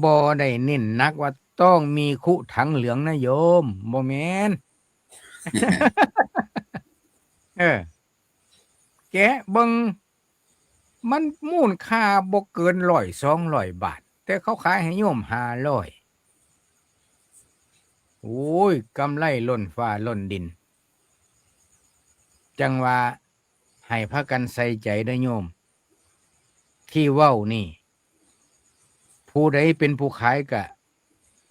บ่ได้เน้นหนักว่าต้องมีคุถังเหลืองนะโยม บ่แม่น เออ แกะเบิ่ง มันมูลค่าบ่เกินร้อยสองร้อยบาท แต่เขาขายให้โยมห้าร้อย โอ้ย กำไรล้นฟ้าล้นดิน จังว่าให้พากันใส่ใจเด้อโยม ที่เว้านี่ ผู้ใดเป็นผู้ขายก็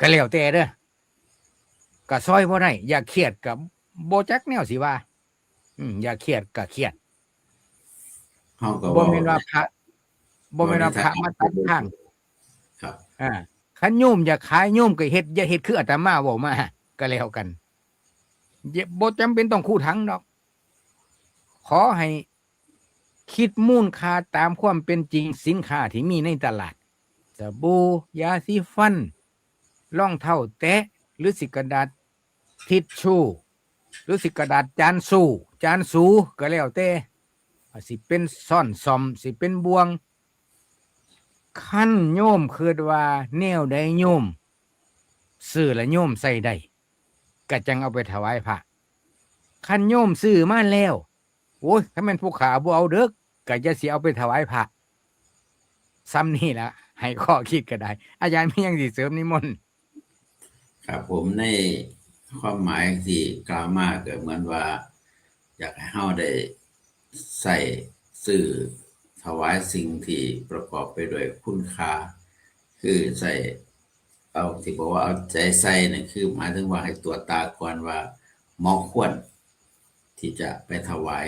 ก็แล้วแต่เด้อ ก็ซอยบ่ได้ อย่าเครียด ก็บ่จักแนวสิว่า อืม อย่าเครียด ก็เครียด เฮาก็ บ่ เว้า แม่นว่าพระ บ่แม่นว่าพระมาตัดทาง ครับ อ่า คันโยมอยากขาย โยมก็เฮ็ด อย่าเฮ็ดคืออาตมาเว้ามา ก็แล้วกัน อย่า บ่จำเป็นต้องคูถังดอก ขอให้คิดมูลค่าตามความเป็นจริงสินค้าที่มีในตลาด สบู่ ยาสีฟัน รองเท้าแตะ หรือสิกระดาษทิชชู่ หรือสิกระดาษจานสู้ จานสู ก็แล้วแต่ สิเป็นซ้อนส้อม สิเป็นบ่วง คันโยมคิดว่าแนวใดโยมซื้อแล้วโยมใส่ได้ ก็จั่งเอาไปถวายพระ คันโยมซื้อมาแล้ว โอ้ย ถ้าแม่นผู้ขาบ่เอาเด้อ ก็อย่าสิเอาไปถวายพระ ส่ำนี้ล่ะ ให้ข้อคิดก็ได้ อาจารย์มีหยังสิเสริมนิมนต์ ครับผม ในความหมายที่กล่าวมาก็เหมือนว่า อยากให้เฮาได้ใส่ซื้อถวายสิ่งที่ประกอบไปด้วยคุณค่า คือใส่เอาที่บอกว่าเอาใจใส่นี่คือหมายถึงว่าให้ตรวจตาก่อนว่าเหมาะควรที่จะไปถวาย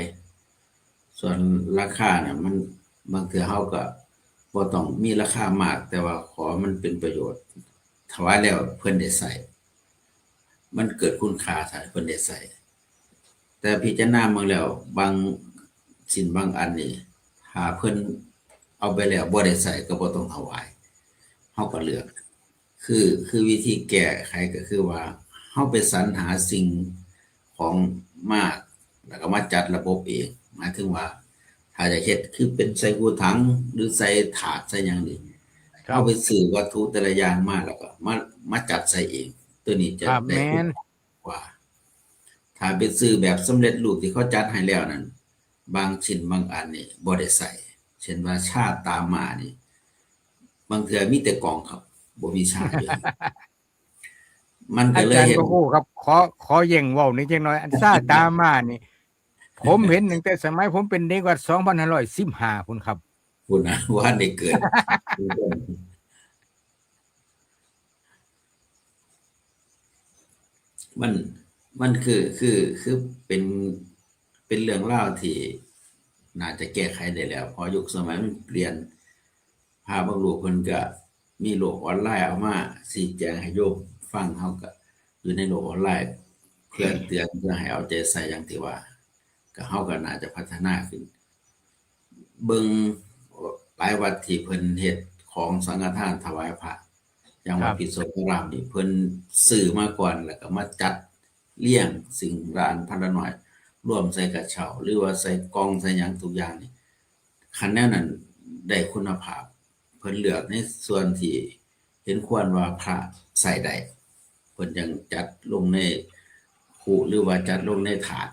ส่วนราคาเนี่ยมันบางเทื่อเฮาก็บ่ต้องมีราคามาก แต่ว่าขอมันเป็นประโยชน์ ถวายแล้วเพิ่นได้ใส่ มันเกิดคุณค่าถ้าเพิ่นได้ใส่ แต่พิจารณาเบิ่งแล้วบางสิ่งบางอันนี่ ถ้าเพิ่นเอาไปแล้วบ่ได้ใส่ก็บ่ต้องถวาย เฮาก็เลือก คือ คือวิธีแก้ไขก็คือว่า เฮาไปสรรหาสิ่งของมา แล้วก็มาจัดระบบเอง หมายถึงว่า ถ้าอยากเฮ็ดคือเป็นใส่กูถัง หรือใส่ถาดใส่หยังนี่ ครับ เฮาไปซื้อวัตถุแต่ละอย่างมาแล้วก็มา มาจัดใส่เอง ตัวนี้จะ ครับ ได้ แม่น กว่า ถ้าไปซื้อแบบสำเร็จรูปที่เขาจัดให้แล้วนั่น บางชิ้นบางอันนี่บ่ได้ใส่ เช่นว่าชาตามานี่ บางเทื่อมีแต่กล่องครับ บ่มีชาอยู่ มันก็ อา เลย จารย์ เห็น ก็โอ้ครับ ขอ ขอแย่งเว้านิดจังน้อย อันชาตามานี่ ผมเห็นตั้งแต่สมัยผมเป็นเด็กวัด สองพันห้าร้อยสิบห้า พุ้นครับ พุ้นนะ ว่าได้เกิด มัน มันคือ คือ คือเป็น เป็นเรื่องราวที่น่าจะแก้ไขได้แล้ว เพราะยุคสมัยมันเปลี่ยน พระบางรูปเพิ่นก็มีโลกออนไลน์เอามาชี้แจงให้โยมฟัง เฮาก็อยู่ในโลกออนไลน์ เพื่อเตือน เพื่อให้เอาใจใส่อย่างที่ว่า ก็เฮาก็น่าจะพัฒนาขึ้น เบิ่งหลายวัดที่เพิ่นเฮ็ดของสังฆทานถวายพระ อย่างวัด ครับ พิศพารามนี่ เพิ่นซื้อมาก่อน แล้วก็มาจัดเรียงสิ่งละอันพันละหน่อย รวมใส่กระเช้า หรือว่าใส่กล่องใส่หยังทุกอย่างนี่ คันแนวนั้นได้คุณภาพ เพิ่นเลือกในส่วนที่เห็นควรว่าพระใส่ได้ เพิ่นจั่งจัดลงในคุ หรือว่าจัดลงในถาด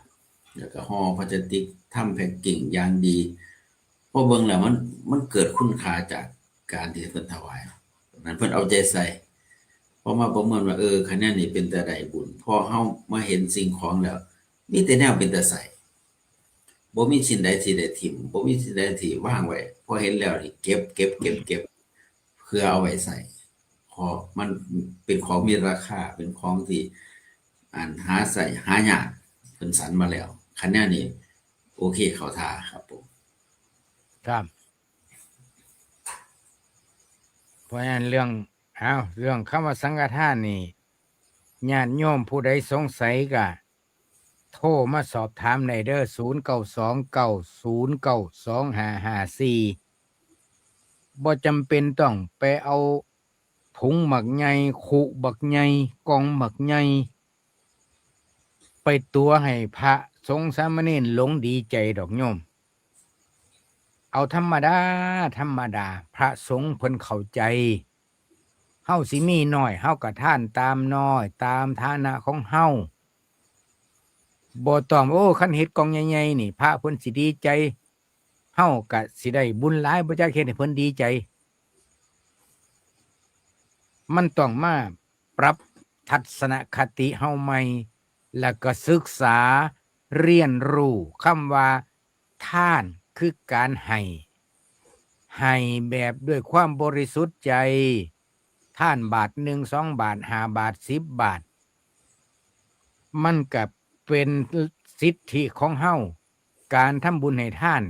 แล้วก็ห่อพลาสติก ทำแพ็กกิ้งอย่างดี พอเบิ่งแล้วมัน มันเกิดคุณค่าจากการที่เพิ่นถวาย นั้นเพิ่นเอาใจใส่ พอมาประเมินว่า เออ คะแนนนี้เป็นตาได้บุญ พอเฮามาเห็นสิ่งของแล้ว มีแต่แนวเป็นตาใส่ บ่มีชิ้นใดที่ได้ถิ่ม บ่มีชิ้นใดที่วางไว้ พอเห็นแล้วนี่เก็บ เก็บ เก็บ เก็บ เพื่อเอาไว้ใส่ เพราะมันเป็นของมีราคา เป็นของที่ อันหาใส่หายาก เพิ่นสรรมาแล้ว คะแนนนี้โอเคเข้าท่าครับผม ครับ เพราะฉะนั้นเรื่อง อ้าว เรื่องคำว่าสังฆทานนี่ ญาติโยมผู้ใดสงสัยก็โทรมาสอบถามได้เด้อ ศูนย์เก้าสอง เก้าศูนย์เก้า สองห้าห้าสี่ บ่จำเป็นต้องไปเอาถุงบักใหญ่ คุบักใหญ่ กล่องบักใหญ่ ไปตั๋วให้พระสงฆ์สามเณรหลงดีใจดอกโยม เอาธรรมดา ธรรมดา พระสงฆ์เพิ่นเข้าใจ เฮาสิมีน้อย เฮาก็ทานตามน้อย ตามฐานะของเฮา บ่ต้อง โอ้ คันเฮ็ดกล่องใหญ่ๆนี่ พระเพิ่นสิดีใจ เฮาก็สิได้บุญหลาย บ่จักเฮ็ดให้เพิ่นดีใจ มันต้องมาปรับทัศนคติเฮาใหม่ แล้วก็ศึกษาเรียนรู้คำว่าทานคือการให้ ให้แบบด้วยความบริสุทธิ์ใจ ทานบาทหนึ่ง สองบาท ห้าบาท สิบบาท มันก็เป็นสิทธิของเฮา การทำบุญให้ทาน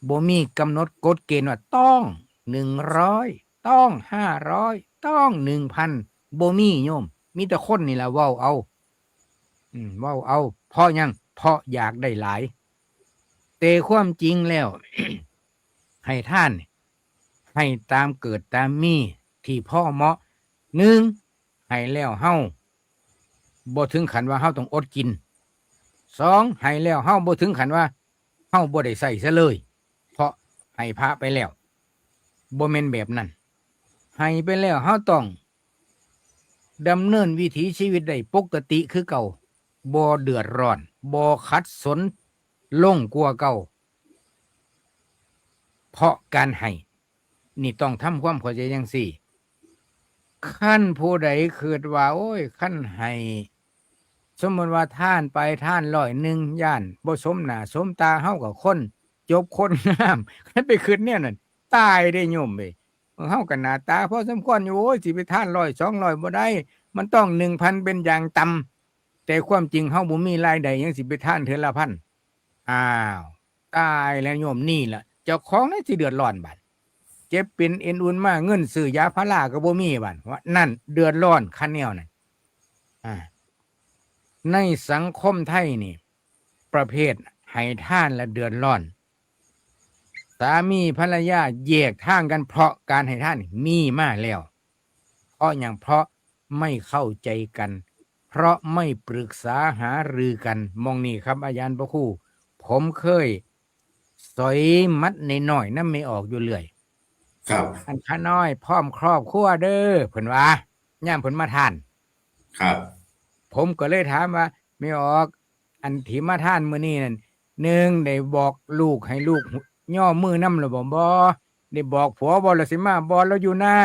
บ่มีกำหนดกฎเกณฑ์ว่าต้องหนึ่งร้อย ต้องห้าร้อย ต้องหนึ่งพัน บ่มีโยม มีแต่คนนี่ล่ะเว้าเอา อืม เว้าเอา เพราะหยัง เพราะอยากได้หลาย แต่ความจริงแล้ว ให้ทานนี่ ให้ตามเกิดตามมี ที่พอเหมาะ หนึ่ง ให้แล้วเฮา บ่ถึงขั้นว่าเฮาต้องอดกิน สอง ให้แล้วเฮาบ่ถึงขั้นว่าเฮาบ่ได้ใช้ซะเลย เพราะให้พระไปแล้ว บ่แม่นแบบนั้น ให้ไปแล้วเฮาต้องดำเนินวิถีชีวิตได้ปกติคือเก่า บ่เดือดร้อน บ่ขัดสนลงกว่าเก่า เพราะการให้ นี่ต้องทำความเข้าใจจั่งซี้ คันผู้ใดคิดว่า โอ้ย คันให้ สมมุติว่าทานไป ทานร้อยหนึ่ง ย้านบ่สมหน้าสมตา เฮาก็คนจบคนงาม คันไปคิดแนวนั้น ตายเด้โยมเอ้ย เฮาก็หน้าตาพอสมควรอยู่ โอ้ย สิไปทานร้อย สองร้อย บ่ได้ มันต้อง หนึ่งพัน เป็นอย่างต่ำ แต่ความจริงเฮาบ่มีรายได้ ยังสิไปทานเทื่อละพัน อ้าว ตายแล้วโยม นี่ล่ะ เจ้าของน่ะสิเดือดร้อนบัด เจ็บเป็นเอ็นอุ่นมา เงินซื้อยาพาราก็บ่มีบัด ว่านั่น เดือดร้อนคันแนวนั้น อ่า ในสังคมไทยนี่ ประเภทให้ทานและเดือดร้อน สามีภรรยาแยกทางกันเพราะการให้ทานนี่มีมาแล้ว เพราะหยัง เพราะไม่เข้าใจกัน เพราะไม่ปรึกษาหารือกัน หม่องนี้ครับ อาจารย์พระครู ผมเคยสอยหมัดน้อยๆนำแม่ออกอยู่เรื่อย ครับ อันข้าน้อยพร้อมครอบครัวเด้อ เพิ่นว่า ยามเพิ่นมาทาน ครับ ผมก็เลยถามว่า แม่ออก อันที่มาทานมื้อนี้นั่น หนึ่ง ได้บอกลูกให้ลูกย่อมือนำแล้วบ่ บ่ ได้บอกผัวบ่ แล้วสิมาบ่ แล้วอยู่นา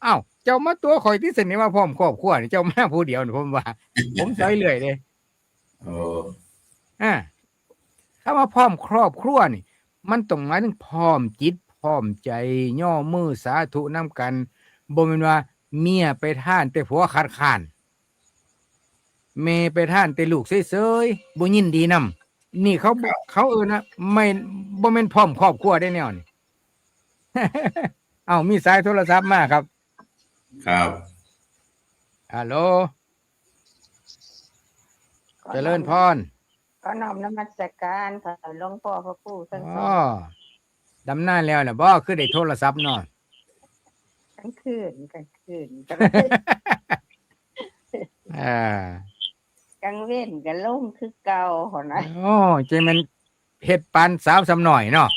อ้าว เจ้ามาตั๋วข่อยติ ซั่นนี่ มาพร้อมครอบครัวนี่ เจ้ามาผู้เดียวนี่ ผมว่า ผมสอยเรื่อยเด้ โอ้ อ่า คำว่าพร้อมครอบครัวนี่ มันต้องหมายถึงพร้อมจิตพร้อมใจ ย่อมือสาธุนำกัน บ่แม่นว่าเมียไปทานแต่ผัวคัดค้าน แม่ไปทานแต่ลูกเสยๆ บ่ยินดีนำ นี่เขาบ่ ครับ เขาเอิ้นว่าไม่ บ่แม่นพร้อมครอบครัวได้แนวนี่ เอ้า มีสายโทรศัพท์มาครับ ครับ ฮัลโหล ขอ เจริญพร น้อม ขอน้อมนมัสการค่ะ หลวงพ่อพระครูทั้งสอง อ๋อ ดำนาแล้วล่ะบ่ คือได้โทรศัพท์เนาะ กลางคืน กลางคืน ก็เลย อ่า กลางเว็นก็ลงคือเก่าหั้นนะ โอ้ จั่งแม่นเฮ็ดปานสาวซ้ำน้อยเนาะ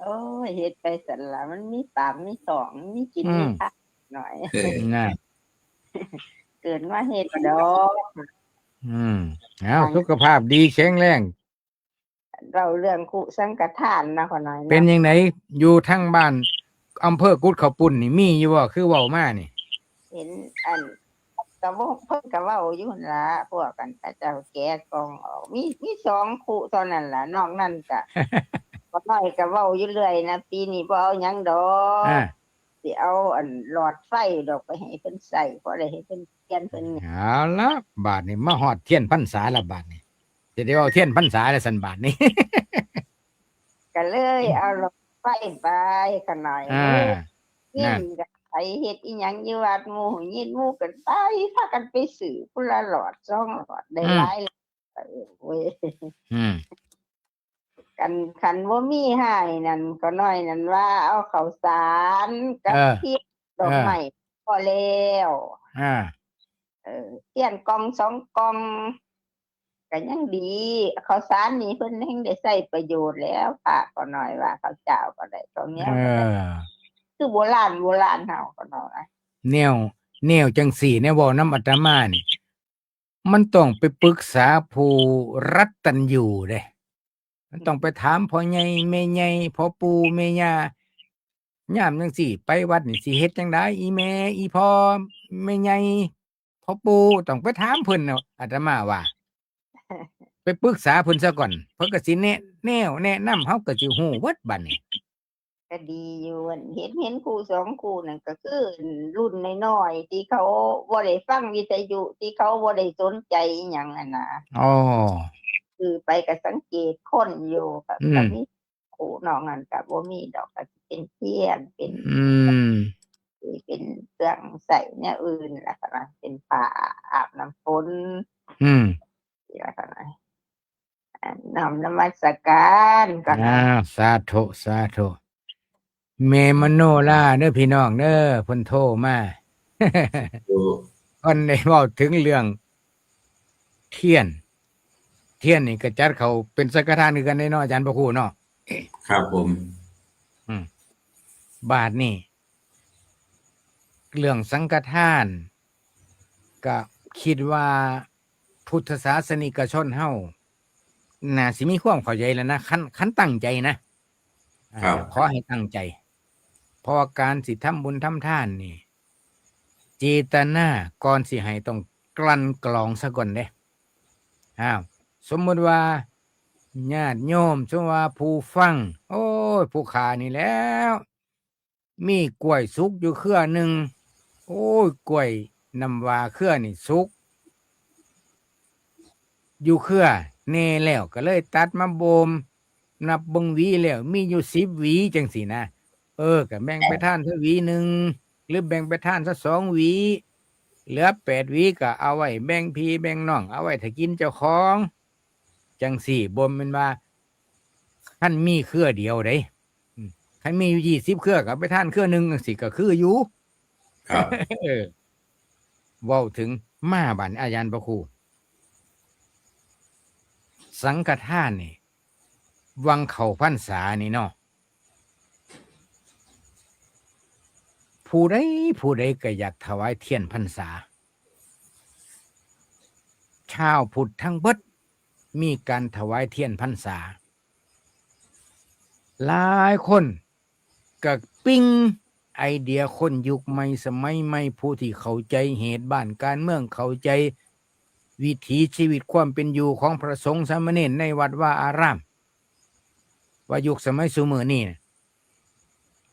โอ้ย เฮ็ดไปซั่นล่ะ มันมีปากมีท้อง มีกิน อืม มีทานหน่อย เออ น่ะ เกิดมาเฮ็ดดอก อืม เอา สุขภาพดีแข็งแรง เล่าเรื่องคุสังฆทานนะ ขอน้อยเนาะ เป็นจั่งใด อยู่ทางบ้าน อำเภอกุดข้าวปุ้นนี่ มีอยู่บ่ คือเว้ามานี่ เห็นอัน ก็เว้า เพิ่นก็เว้าอยู่หั่นล่ะ พวกกัน เขาเจ้าแกะกล่องออก มี มีสองคุเท่านั้นล่ะ นอกนั้นก็ ขอน้อยก็เว้าอยู่เรื่อยนะ ปีนี้บ่เอาหยังดอก อ่า สิเอาอันหลอดไฟดอกไปให้เพิ่นใช้ พอได้ให้เพิ่นเปลี่ยนเพิ่นหยัง เอาละ บาดนี้มาฮอดเทียนพรรษาละบาดนี้ สิได้เอาเทียนพรรษาแล้วซั่นบาดนี้ ก็เลยเอาหลอดไฟไปขะน้อย อ่า เงิน นั่น ก็ไปเฮ็ดอีหยังอยู่วัด หมู่ยินหมู่กันไป พากันไปซื้อผู้ละหลอดสองหลอด ได้ อืม หลาย เออเว้ย อืม คัน คันบ่มีให้นั่น ขอน้อยนั่นว่าเอาข้าวสารกับ เออ เทียนดอกไม้ เออ พอแล้ว อ่า เออ เทียนกล่องสองกล่อง ก็ยังดี ข้าวสารนี่เพิ่นแฮ่งได้ใช้ประโยชน์แล้ว พระขอน้อยว่า ข้าวเจ้าก็ได้ ข้าวเหนียวก็ได้ เออ คือโบราณ โบราณเฮา ขอน้อยว่า แนว แนวจั่งซี้ แนวเว้านำอาตมานี่ มันต้องไปปรึกษาผู้รัตตัญญูเด้ มันต้องไปถามพ่อใหญ่แม่ใหญ่ พ่อปู่แม่ย่า ยามจั่งซี้ไปวัดนี่สิเฮ็ดจั่งใด อีแม่ อีพ่อ แม่ใหญ่ พ่อปู่ ต้องไปถามเพิ่นเนาะ อาตมาว่า ไปปรึกษาเพิ่นซะก่อน เพิ่นก็สิแนะแนวแนะนำ เฮาก็สิฮู้เบิดบัดนี้ ก็ดีอยู่ อันเห็น เห็นคู่สองคู่นั่นก็คือรุ่นน้อยๆ ที่เขาบ่ได้ฟังวิทยุ ที่เขาบ่ได้สนใจอิหยังหั้นนะ อ๋อ คือไปก็สังเกตคนอยู่ ก็ อืม ก็มีคู่ นอกนั้นก็บ่มีดอก ก็สิเป็นเทียน เป็น อืม เป็นเครื่องใช้แนวอื่นล่ะค่ะนะ เป็นผ้าอาบน้ำฝน อืม นี่ล่ะค่ะนะ อ่า น้อมนมัสการก่อนนะ อ่า สาธุ สาธุ แม่มโนราเด้อพี่น้องเด้อ เพิ่นโทรมา โอ้ เพิ่นได้เว้าถึงเรื่อง เทียน เทียนนี่ก็จัดเข้าเป็นสังฆทานคือกันเด้เนาะ อาจารย์พระครูเนาะ ครับผม อืม บาดนี้ เรื่องสังฆทาน ก็คิดว่าพุทธศาสนิกชนเฮา น่าสิมีความเข้าใจแล้วนะ คัน คันตั้งใจนะ อ่า ครับ ขอให้ตั้งใจ เพราะว่าการสิทำบุญทำทานนี่ เจตนาก่อนสิให้ต้องกลั่นกรองซะก่อนเด้ อ้าว สมมุติว่าญาติโยม สมมุติว่าผู้ฟัง โอ้ย ผู้ข้านี่แหล้ว มีกล้วยสุกอยู่เครือหนึ่ง โอ้ย กล้วยน้ำว้าเครือนี่สุก อยู่เครือแน่แล้ว ก็เลยตัดมาโบม นับเบิ่งหวีแล้ว มีอยู่สิบหวีจังซี้นะ เออ ก็แบ่งไปทานซะหวีหนึ่ง หรือแบ่งไปทานซะสองหวี เหลือแปดหวีก็เอาไว้แบ่งพี่แบ่งน้อง เอาไว้ถ้ากินเจ้าของ จังซี้ บ่แม่นว่า คันมีเครือเดียวเด้ อืม คันมีอยู่ยี่สิบเครือก็ไปทานเครือหนึ่งจังซี้ก็คืออยู่ ครับ เออ เว้าถึงมาบัดนี้ อาจารย์พระครู สังฆทานนี่ วังเข้าพรรษานี่เนาะ ผู้ใด ผู้ใดก็อยากถวายเทียนพรรษา ชาวพุทธทั้งเบิด มีการถวายเทียนพรรษา หลายคนก็ปิ๊งไอเดียคนยุคใหม่สมัยใหม่ ผู้ที่เข้าใจเหตุบ้านการเมือง เข้าใจวิถีชีวิตความเป็นอยู่ของพระสงฆ์สามเณรในวัดวาอาราม ว่ายุคสมัยซุมื้อนี้น่ะ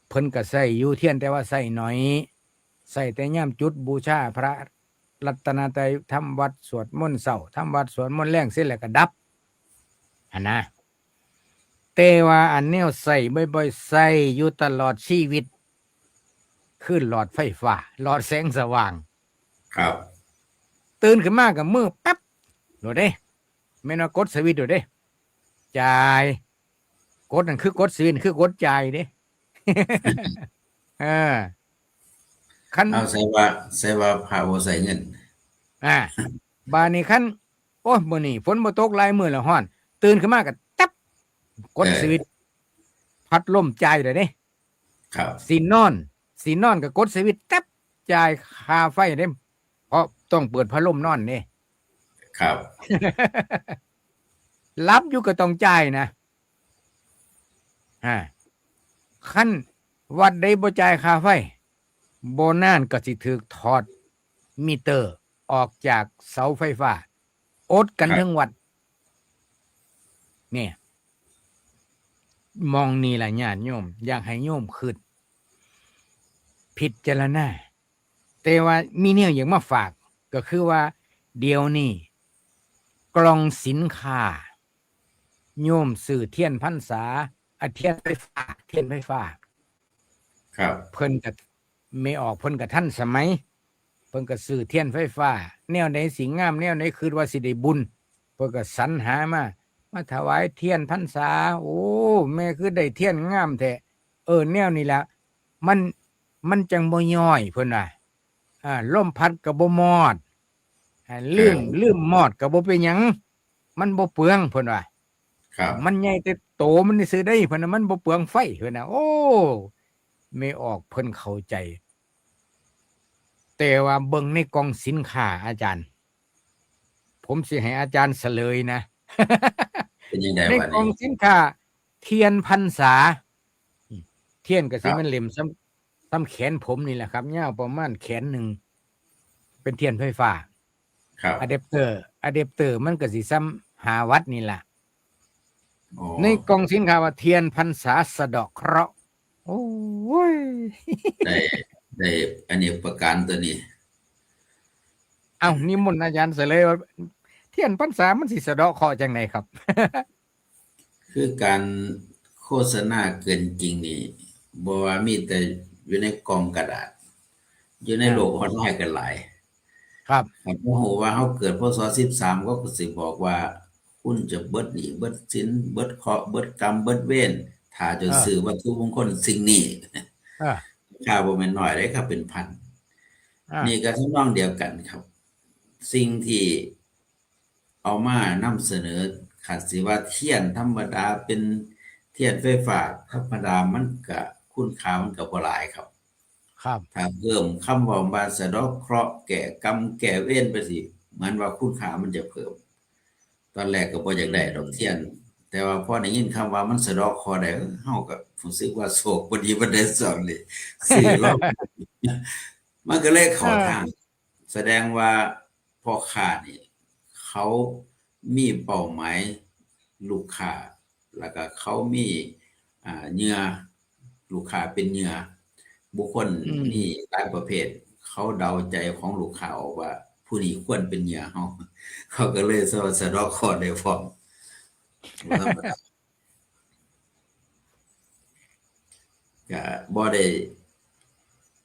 เพิ่นก็ใช้อยู่เทียน แต่ว่าใช้น้อย ใช้แต่ยามจุดบูชาพระรัตนตรัย ทำวัตรสวดมนต์เช้า ทำวัตรสวดมนต์แลงเสร็จแล้วก็ดับ หั้นนะ แต่ว่าอันแนวใช้บ่อยๆ ใช้อยู่ตลอดชีวิต คือหลอดไฟฟ้า หลอดแสงสว่าง ครับ ตื่นขึ้นมาก็มือปั๊บโลดเด้ แม่นว่ากดสวิตช์โลดเด้ จ่าย กดนั่นคือกดสวิตช์ คือกดจ่ายเด้ เออ คัน เอา ใส่ว่า ใส่ว่าพระบ่ใช้เงิน อ่า บาดนี้คัน โอ้ย มื้อนี้ฝนบ่ตก หลายมื้อแล้วร้อน ตื่นขึ้นมาก็ตับ กด เออ สวิตช์ พัดลมจ่ายเลยเด้ ครับ สินอน สินอนก็กดสวิตช์ ตับ จ่ายค่าไฟเด้ เพราะต้องเปิดพัดลมนอนเด้ ครับ หลับอยู่ก็ต้องจ่ายนะ อ่า คันวัดใดบ่จ่ายค่าไฟ บ่นานก็สิถูกถอดมิเตอร์ออกจากเสาไฟฟ้า อดกัน ครับ ทั้งวัด เนี่ย หม่องนี้ล่ะญาติโยม อยากให้โยมคิด พิจารณา แต่ว่ามีแนวอยากมาฝาก ก็คือว่าเดี๋ยวนี้ กล่องสินค้า โยมซื้อเทียนพรรษา อ่ะ เทียนไฟฟ้า เทียนไฟฟ้า ครับ เพิ่นก็ แม่ออกเพิ่นก็ทันสมัย เพิ่นก็ซื้อเทียนไฟฟ้า แนวใดสิงาม แนวใดคิดว่าสิได้บุญ เพิ่นก็สรรหามา มาถวายเทียนพรรษา โอ้ แม่คือได้เทียนงามแท้ เออ แนวนี้ล่ะ มัน มันจั่งบ่ย้อย เพิ่นว่า อ่า ลมพัดก็บ่มอด อ่า ลืม เออ ลืมมอดก็บ่เป็นหยัง มันบ่เปลือง เพิ่นว่า ครับ มันใหญ่แต่โตมันซื่อได้ เพิ่นน่ะ มันบ่เปลืองไฟ เพิ่นน่ะ โอ้ แม่ออกเพิ่นเข้าใจ แต่ว่าเบิ่งในกล่องสินค้า อาจารย์ ผมสิให้อาจารย์เฉลยนะ เป็นยังไง ใน วัน กล่อง นี้ สินค้า เทียนพรรษา อืม เทียนก็สิ ครับ แม่นเล่มส่ำ ส่ำแขนผมนี่แหละครับ ยาวประมาณแขนหนึ่ง เป็นเทียนไฟฟ้า ครับ อะแดปเตอร์ อะแดปเตอร์มันก็สิส่ำห้าวัตต์นี่ล่ะ อ๋อ ในกล่องสินค้าว่าเทียนพรรษาสะเดาะเคราะห์ โอ้ย ได้ ได้อเนกประการตัวนี้ เอ้า นิมนต์อาจารย์เฉลยว่า เทียนพรรษามันสิสะเดาะเคราะห์จังไดครับ คือการโฆษณาเกินจริงนี่ บ่ว่ามีแต่อยู่ในกล่องกระดาษ อยู่ในโลกออนไลน์กันหลาย ครับ คันบ่ฮู้ว่าเฮาเกิด พ.ศ. สิบสาม เขาก็สิบอกว่า คุณจะเบิดหนี้เบิดสิน เบิดเคราะห์เบิดกรรมเบิดเวร ถ้าจะ อ่า ซื้อวัตถุมงคลสิ่งนี้ อ่า ค่าบ่แม่นน้อยเด้ครับ เป็นพัน อ่า นี่ก็ทำนองเดียวกันครับ สิ่งที่เอามานำเสนอ คันสิว่าเทียนธรรมดาเป็นเทียนไฟฟ้าธรรมดา มันก็คุณค่ามันก็บ่หลายครับ ครับ ถ้าเพิ่มคำเว้าว่าสะเดาะเคราะห์ แก้กรรมแก้เวรไปสิ เหมือนว่าคุณค่ามันจะเพิ่ม ตอนแรกก็บ่อยากได้ดอกเทียน แต่ว่าพอได้ยินคำว่ามันสะเดาะเคราะห์ได้ เอ้อ เฮาก็รู้สึกว่าโชคบ่ดีปานใดช่วงนี้ ซื้อลอง มันก็เลยเข้าทาง แสดงว่าพ่อค้านี่ เขามีเป้าหมายลูกค้า แล้วก็เขามี อ่า เหยื่อ ลูกค้าเป็นเหยื่อ บุคคล อืม มีหลายประเภท เขาเดาใจของลูกค้าออกว่า ผู้นี้ควรเป็นเหยื่อเฮา เขาก็เลยสะ สะเดาะเคราะห์ได้พร้อม บ่ธรรมดา ก็บ่ได้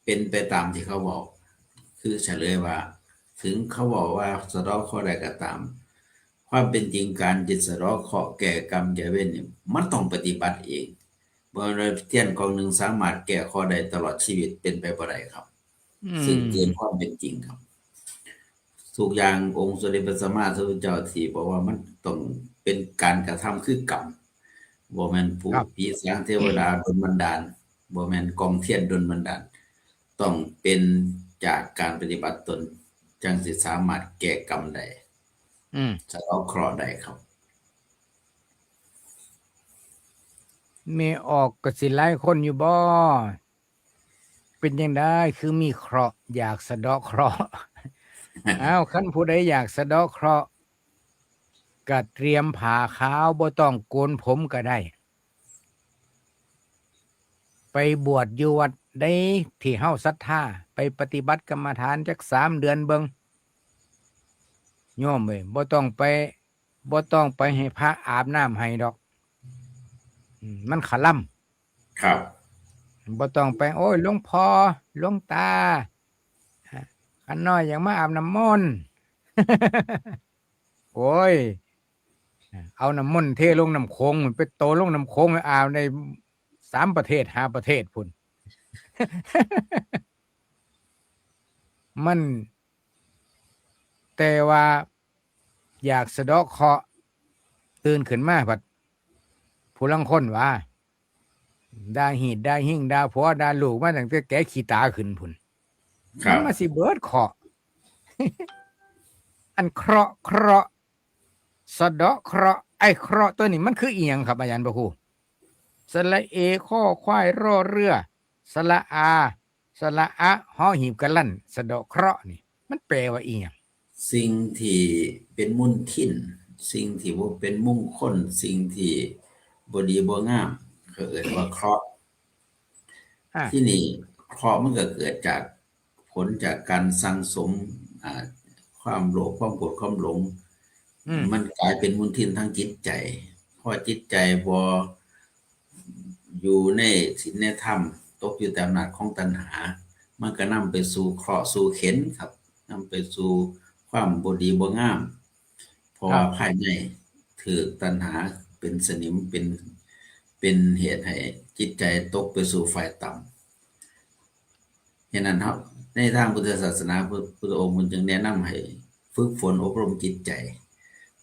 เป็นไปตามที่เขาบอก คือเฉลยว่า ถึงเขาบอกว่าสะเดาะเคราะห์ได้ก็ตาม ความเป็นจริงการจิตสะเดาะเคราะห์แก้กรรมแก้เวรนี่ มันต้องปฏิบัติเอง บ่แม่นว่าเทียนกองหนึ่งสามารถแก้เคราะห์ได้ตลอดชีวิต เป็นไปบ่ได้ครับ อืม ซึ่งเกินความเป็นจริงครับ ทุกอย่างองค์สมเด็จพระสัมมาสัมพุทธเจ้าที่บอกว่ามันต้องเป็นการกระทำคือกรรม บ่แม่นผู้ ครับ ผีสางเทวดาดลบันดาล บ่แม่นกองเทียนดลบันดาล ต้องเป็นจากการปฏิบัติตน จั่งสิสามารถแก้กรรมได้ อืม สะเดาะเคราะห์ได้ครับ แม่ออกก็สิหลายคนอยู่บ่ เป็นจั่งใดคือมีเคราะห์ อยากสะเดาะเคราะห์ อ้าว คันผู้ใดอยากสะเดาะเคราะห์ ก็เตรียมผ้าขาว บ่ต้องโกนผมก็ได้ ไปบวชอยู่วัดใดที่เฮาศรัทธา ไปปฏิบัติกรรมฐานจักสามเดือนเบิ่ง โยมเอ้ย บ่ต้องไป บ่ต้องไปให้พระอาบน้ำให้ดอก อืม มันขะลำ ครับ บ่ต้องไป โอ้ย หลวงพ่อ หลวงตา ข้าน้อยอยากมาอาบน้ำมนต์ โอ้ย เอาน้ำมนต์เทลงน้ำโขง ไปโตลงน้ำโขง อาบในสามประเทศ ห้าประเทศพุ้น มัน แต่ว่าอยากสะเดาะเคราะห์ ตื่นขึ้นมาพัด ผู้ลางคนว่า ด่าฮีดด่าฮิง ด่าผัวด่าลูกมาตั้งแต่แกขี้ตาขึ้นพุ้น ครับ มันมาสิเบิดเคราะห์ อันเคราะห์ เคราะห์ สะเดาะเคราะห์ ไอ้เคราะห์ตัวนี้มันคืออีหยังครับ อาจารย์พระครู สระเอ คอควาย รอเรือ สระอา สระอะ หอหีบกะลัน สะเดาะเคราะห์นี่ มันแปลว่าอีหยัง สิ่งที่เป็นมุนทิน สิ่งที่บ่เป็นมงคล สิ่งที่บ่ดีบ่งาม เขาเอิ้นว่าเคราะห์ อ่า ที่นี่เคราะห์มันก็เกิดจากผลจากการสั่งสม อ่า ความโลภ ความโกรธ ความหลง อืม มันกลายเป็นมุนทินทางจิตใจ พอจิตใจบ่อยู่ในศีลในธรรม ตกอยู่แต่อำนาจของตัณหา มันก็นำไปสู่เคราะห์สู่เข็ญครับ นำไปสู่ความบ่ดีบ่งาม เพราะว่า ครับ ภายในถืกตัณหาเป็นสนิม เป็น เป็นเหตุให้จิตใจตกไปสู่ฝ่ายต่ำ ฉะนั้นครับ ในทางพุทธศาสนา พระพุทธองค์มันจึงแนะนำให้ฝึกฝนอบรมจิตใจ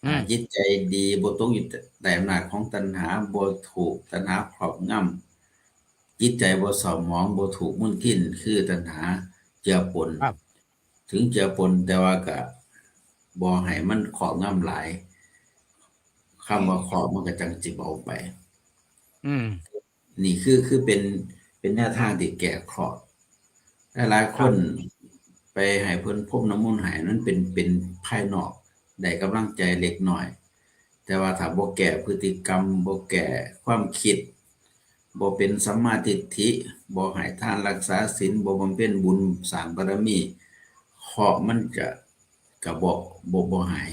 อืม อ่า จิตใจดี บ่ตกอยู่ใต้อำนาจของตัณหา บ่ถูกตัณหาครอบงำ จิตใจบ่เศร้าหมอง บ่ถูกมุนทิน คือตัณหาเจือปน ครับ ถึงเจือปน แต่ว่าก็บ่ให้มันครอบงำหลาย คำว่าเคราะห์มันก็จั่งสิเบาไป อืม นี่คือ คือเป็น เป็นแนวทางที่แก้เคราะห์ หลายๆ คน ไปให้เพิ่นพรมน้ำมนต์ให้ นั้นเป็น เป็นภายนอก ได้กำลังใจเล็กน้อย แต่ว่าถ้าบ่แก้พฤติกรรม บ่แก้ความคิด บ่เป็นสัมมาทิฏฐิ บ่ให้ทานรักษาศีล บ่บำเพ็ญบุญสร้างบารมี เคราะห์มันจะ ก็บ่ บ่ บ่หาย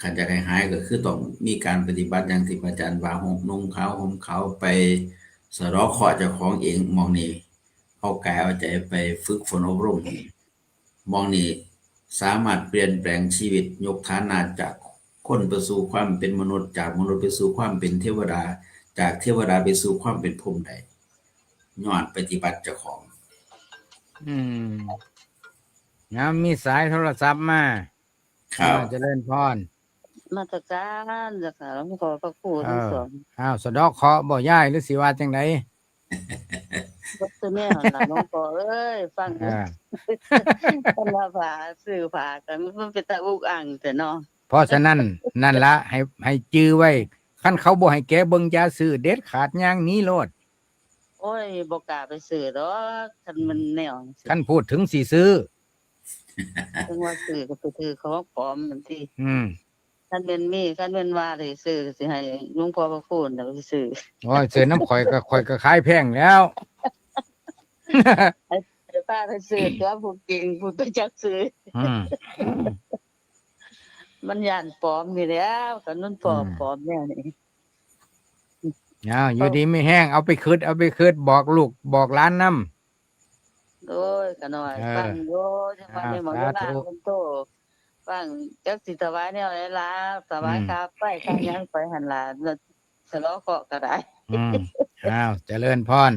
คันอยากให้หายก็คือต้องมีการปฏิบัติอย่างที่พระอาจารย์ว่า หก นุ่งขาวห่มขาว ไปสะเดาะเคราะห์เจ้าของเองหม่องนี้ เอากายเอาใจไปฝึกฝนอบรม หม่องนี้สามารถเปลี่ยนแปลงชีวิต ยกฐานะจากคนไปสู่ความเป็นมนุษย์ จากมนุษย์ไปสู่ความเป็นเทวดา จากเทวดาไปสู่ความเป็นพรหมได้ ย้อนปฏิบัติเจ้าของ อืมนะมีสายโทรศัพท์มา ครับ อ่าเจริญพร นมัสการเจ้าค่ะ หลวงพ่อพระครูทั้งสอง อ้าวสะเดาะเคราะห์บ่ยายหรือสิว่าจังได บ่คือแนวล่ะ หลวงพ่อเอ้ย ฟัง อ่า คนละฝาซื้อฝากัน มันเป็นตาอุกอังแต่เนาะ เพราะฉะนั้นนั่นละให้ให้จื่อไว้ คันเขาบ่ให้แกเบิ่งอย่าซื้อเด็ดขาด ย่างหนีโลด โอ้ยบ่กล้าไปซื้อดอก คันมันแนวจังซี้ คันพูดถึงสิซื้อ ถึงว่าซื้อก็ไปถือของปลอมนั่นติ อืม คันแม่นมี คันแม่นว่าได้ซื้อก็สิให้หลวงพ่อพระครูน่ะไปซื้อ โอ้ยซื้อน้ำข่อยก็ข่อยก็ขายแพงแล้ว ให้พาไปซื้อตัวผู้เก่ง ผู้ไปจักซื้อ อืม มันย่านปลอมนี่แหล้ว คันมันปลอม อืม ปลอมแนวนี้ อ้าวอยู่ดีมีแฮง เอาไปคืดเอาไปคืดบอกลูกบอกหลานนำ โอ้ย ก็น้อย เออ ฟังอยู่จังหวะนี้ อ่า หมอ สาธุ เวลาเพิ่นโทรฟัง จักสิถวายแนวใดล่ะ ถวาย อืม ค่าไฟค่าหยังไปหั่นล่ะ สะเลาะเคราะห์ก็ได้ อืมอ้าวเจริญพร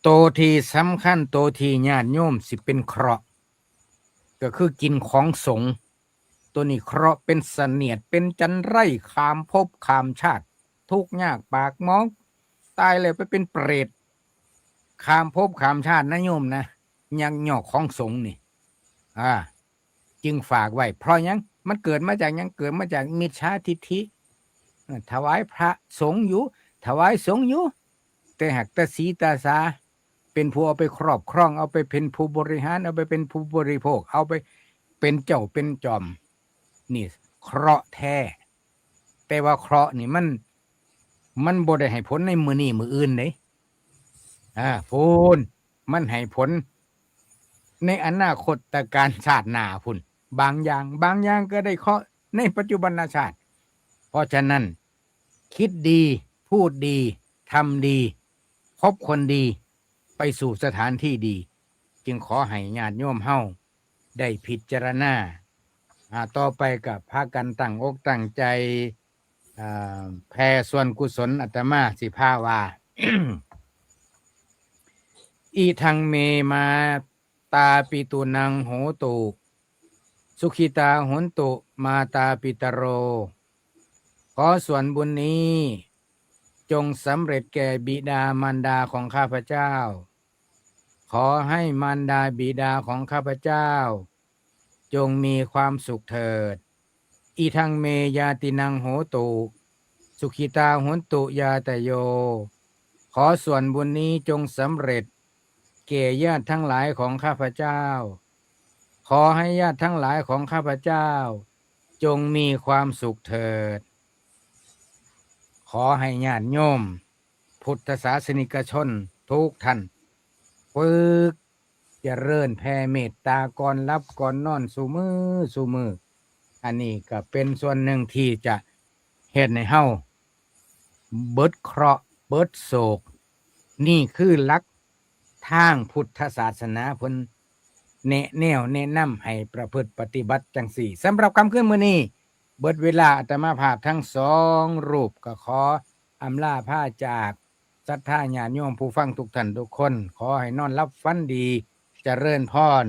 โตที่สำคัญ โตที่ญาติโยมสิเป็นเคราะห์ ก็คือกินของสงฆ์ ตัวนี้เคราะห์เป็นเสนียด เป็นจัญไร ข้ามภพข้ามชาติ ทุกข์ยากปากหมอง ตายแล้วไปเป็นเปรต ข้ามภพข้ามชาตินะโยมนะ ยักยอกของสงฆ์นี่ อ่า จึงฝากไว้ เพราะหยัง มันเกิดมาจากหยัง เกิดมาจากมิจฉาทิฏฐิ เอ่อ ถวายพระสงฆ์อยู่ ถวายสงฆ์อยู่ แต่หากตาสีตาสา เป็นผู้เอาไปครอบครอง เอาไปเป็นผู้บริหาร เอาไปเป็นผู้บริโภค เอาไปเป็นเจ้าเป็นจอม นี่เคราะห์แท้ แต่ว่าเคราะห์นี่มัน มันบ่ได้ให้ผลในมื้อนี้มื้ออื่นเด้ อ่า พู้น มันให้ผล ในอนาคตการชาติหน้าพุ้น บางอย่าง บางอย่างก็ได้เคราะห์ในปัจจุบันชาติ เพราะฉะนั้น คิดดี พูดดี ทำดี คบคนดี ไปสู่สถานที่ดี จึงขอให้ญาติโยมเฮาได้พิจารณา อ่า ต่อไปก็พากันตั้งอกตั้งใจ อ่า แผ่ส่วนกุศล อาตมาสิพาว่า อิทังเมมาตาปิตุนังโหตุ สุขิตาโหนตุมาตาปิตโร ขอส่วนบุญนี้ จงสำเร็จแก่บิดามารดาของข้าพเจ้า ขอให้มารดาบิดาของข้าพเจ้า จงมีความสุขเถิด อิทังเมญาตินังโหตุ สุขิตาโหนตุญาตโย ขอส่วนบุญนี้จงสำเร็จ แก่ญาติทั้งหลายของข้าพเจ้า ขอให้ญาติทั้งหลายของข้าพเจ้า จงมีความสุขเถิด ขอให้ญาติโยม พุทธศาสนิกชนทุกท่าน ฝึกเจริญแผ่เมตตาก่อนหลับก่อนนอนสู่มื้อสู่มื้อ อันนี้ก็เป็นส่วนหนึ่งที่จะเฮ็ดให้เฮาเบิดเคราะห์เบิดโศก นี่คือหลักทางพุทธศาสนาเพิ่นแนะแนวแนะนำให้ประพฤติปฏิบัติจังซี่ สำหรับค่ำคืนมื้อนี้ เบิดเวลา อาตมาภาพทั้งสองรูปก็ขออำลาพาจากศรัทธาญาติโยมผู้ฟังทุกท่านทุกคน ขอให้นอนหลับฝันดี เจริญพร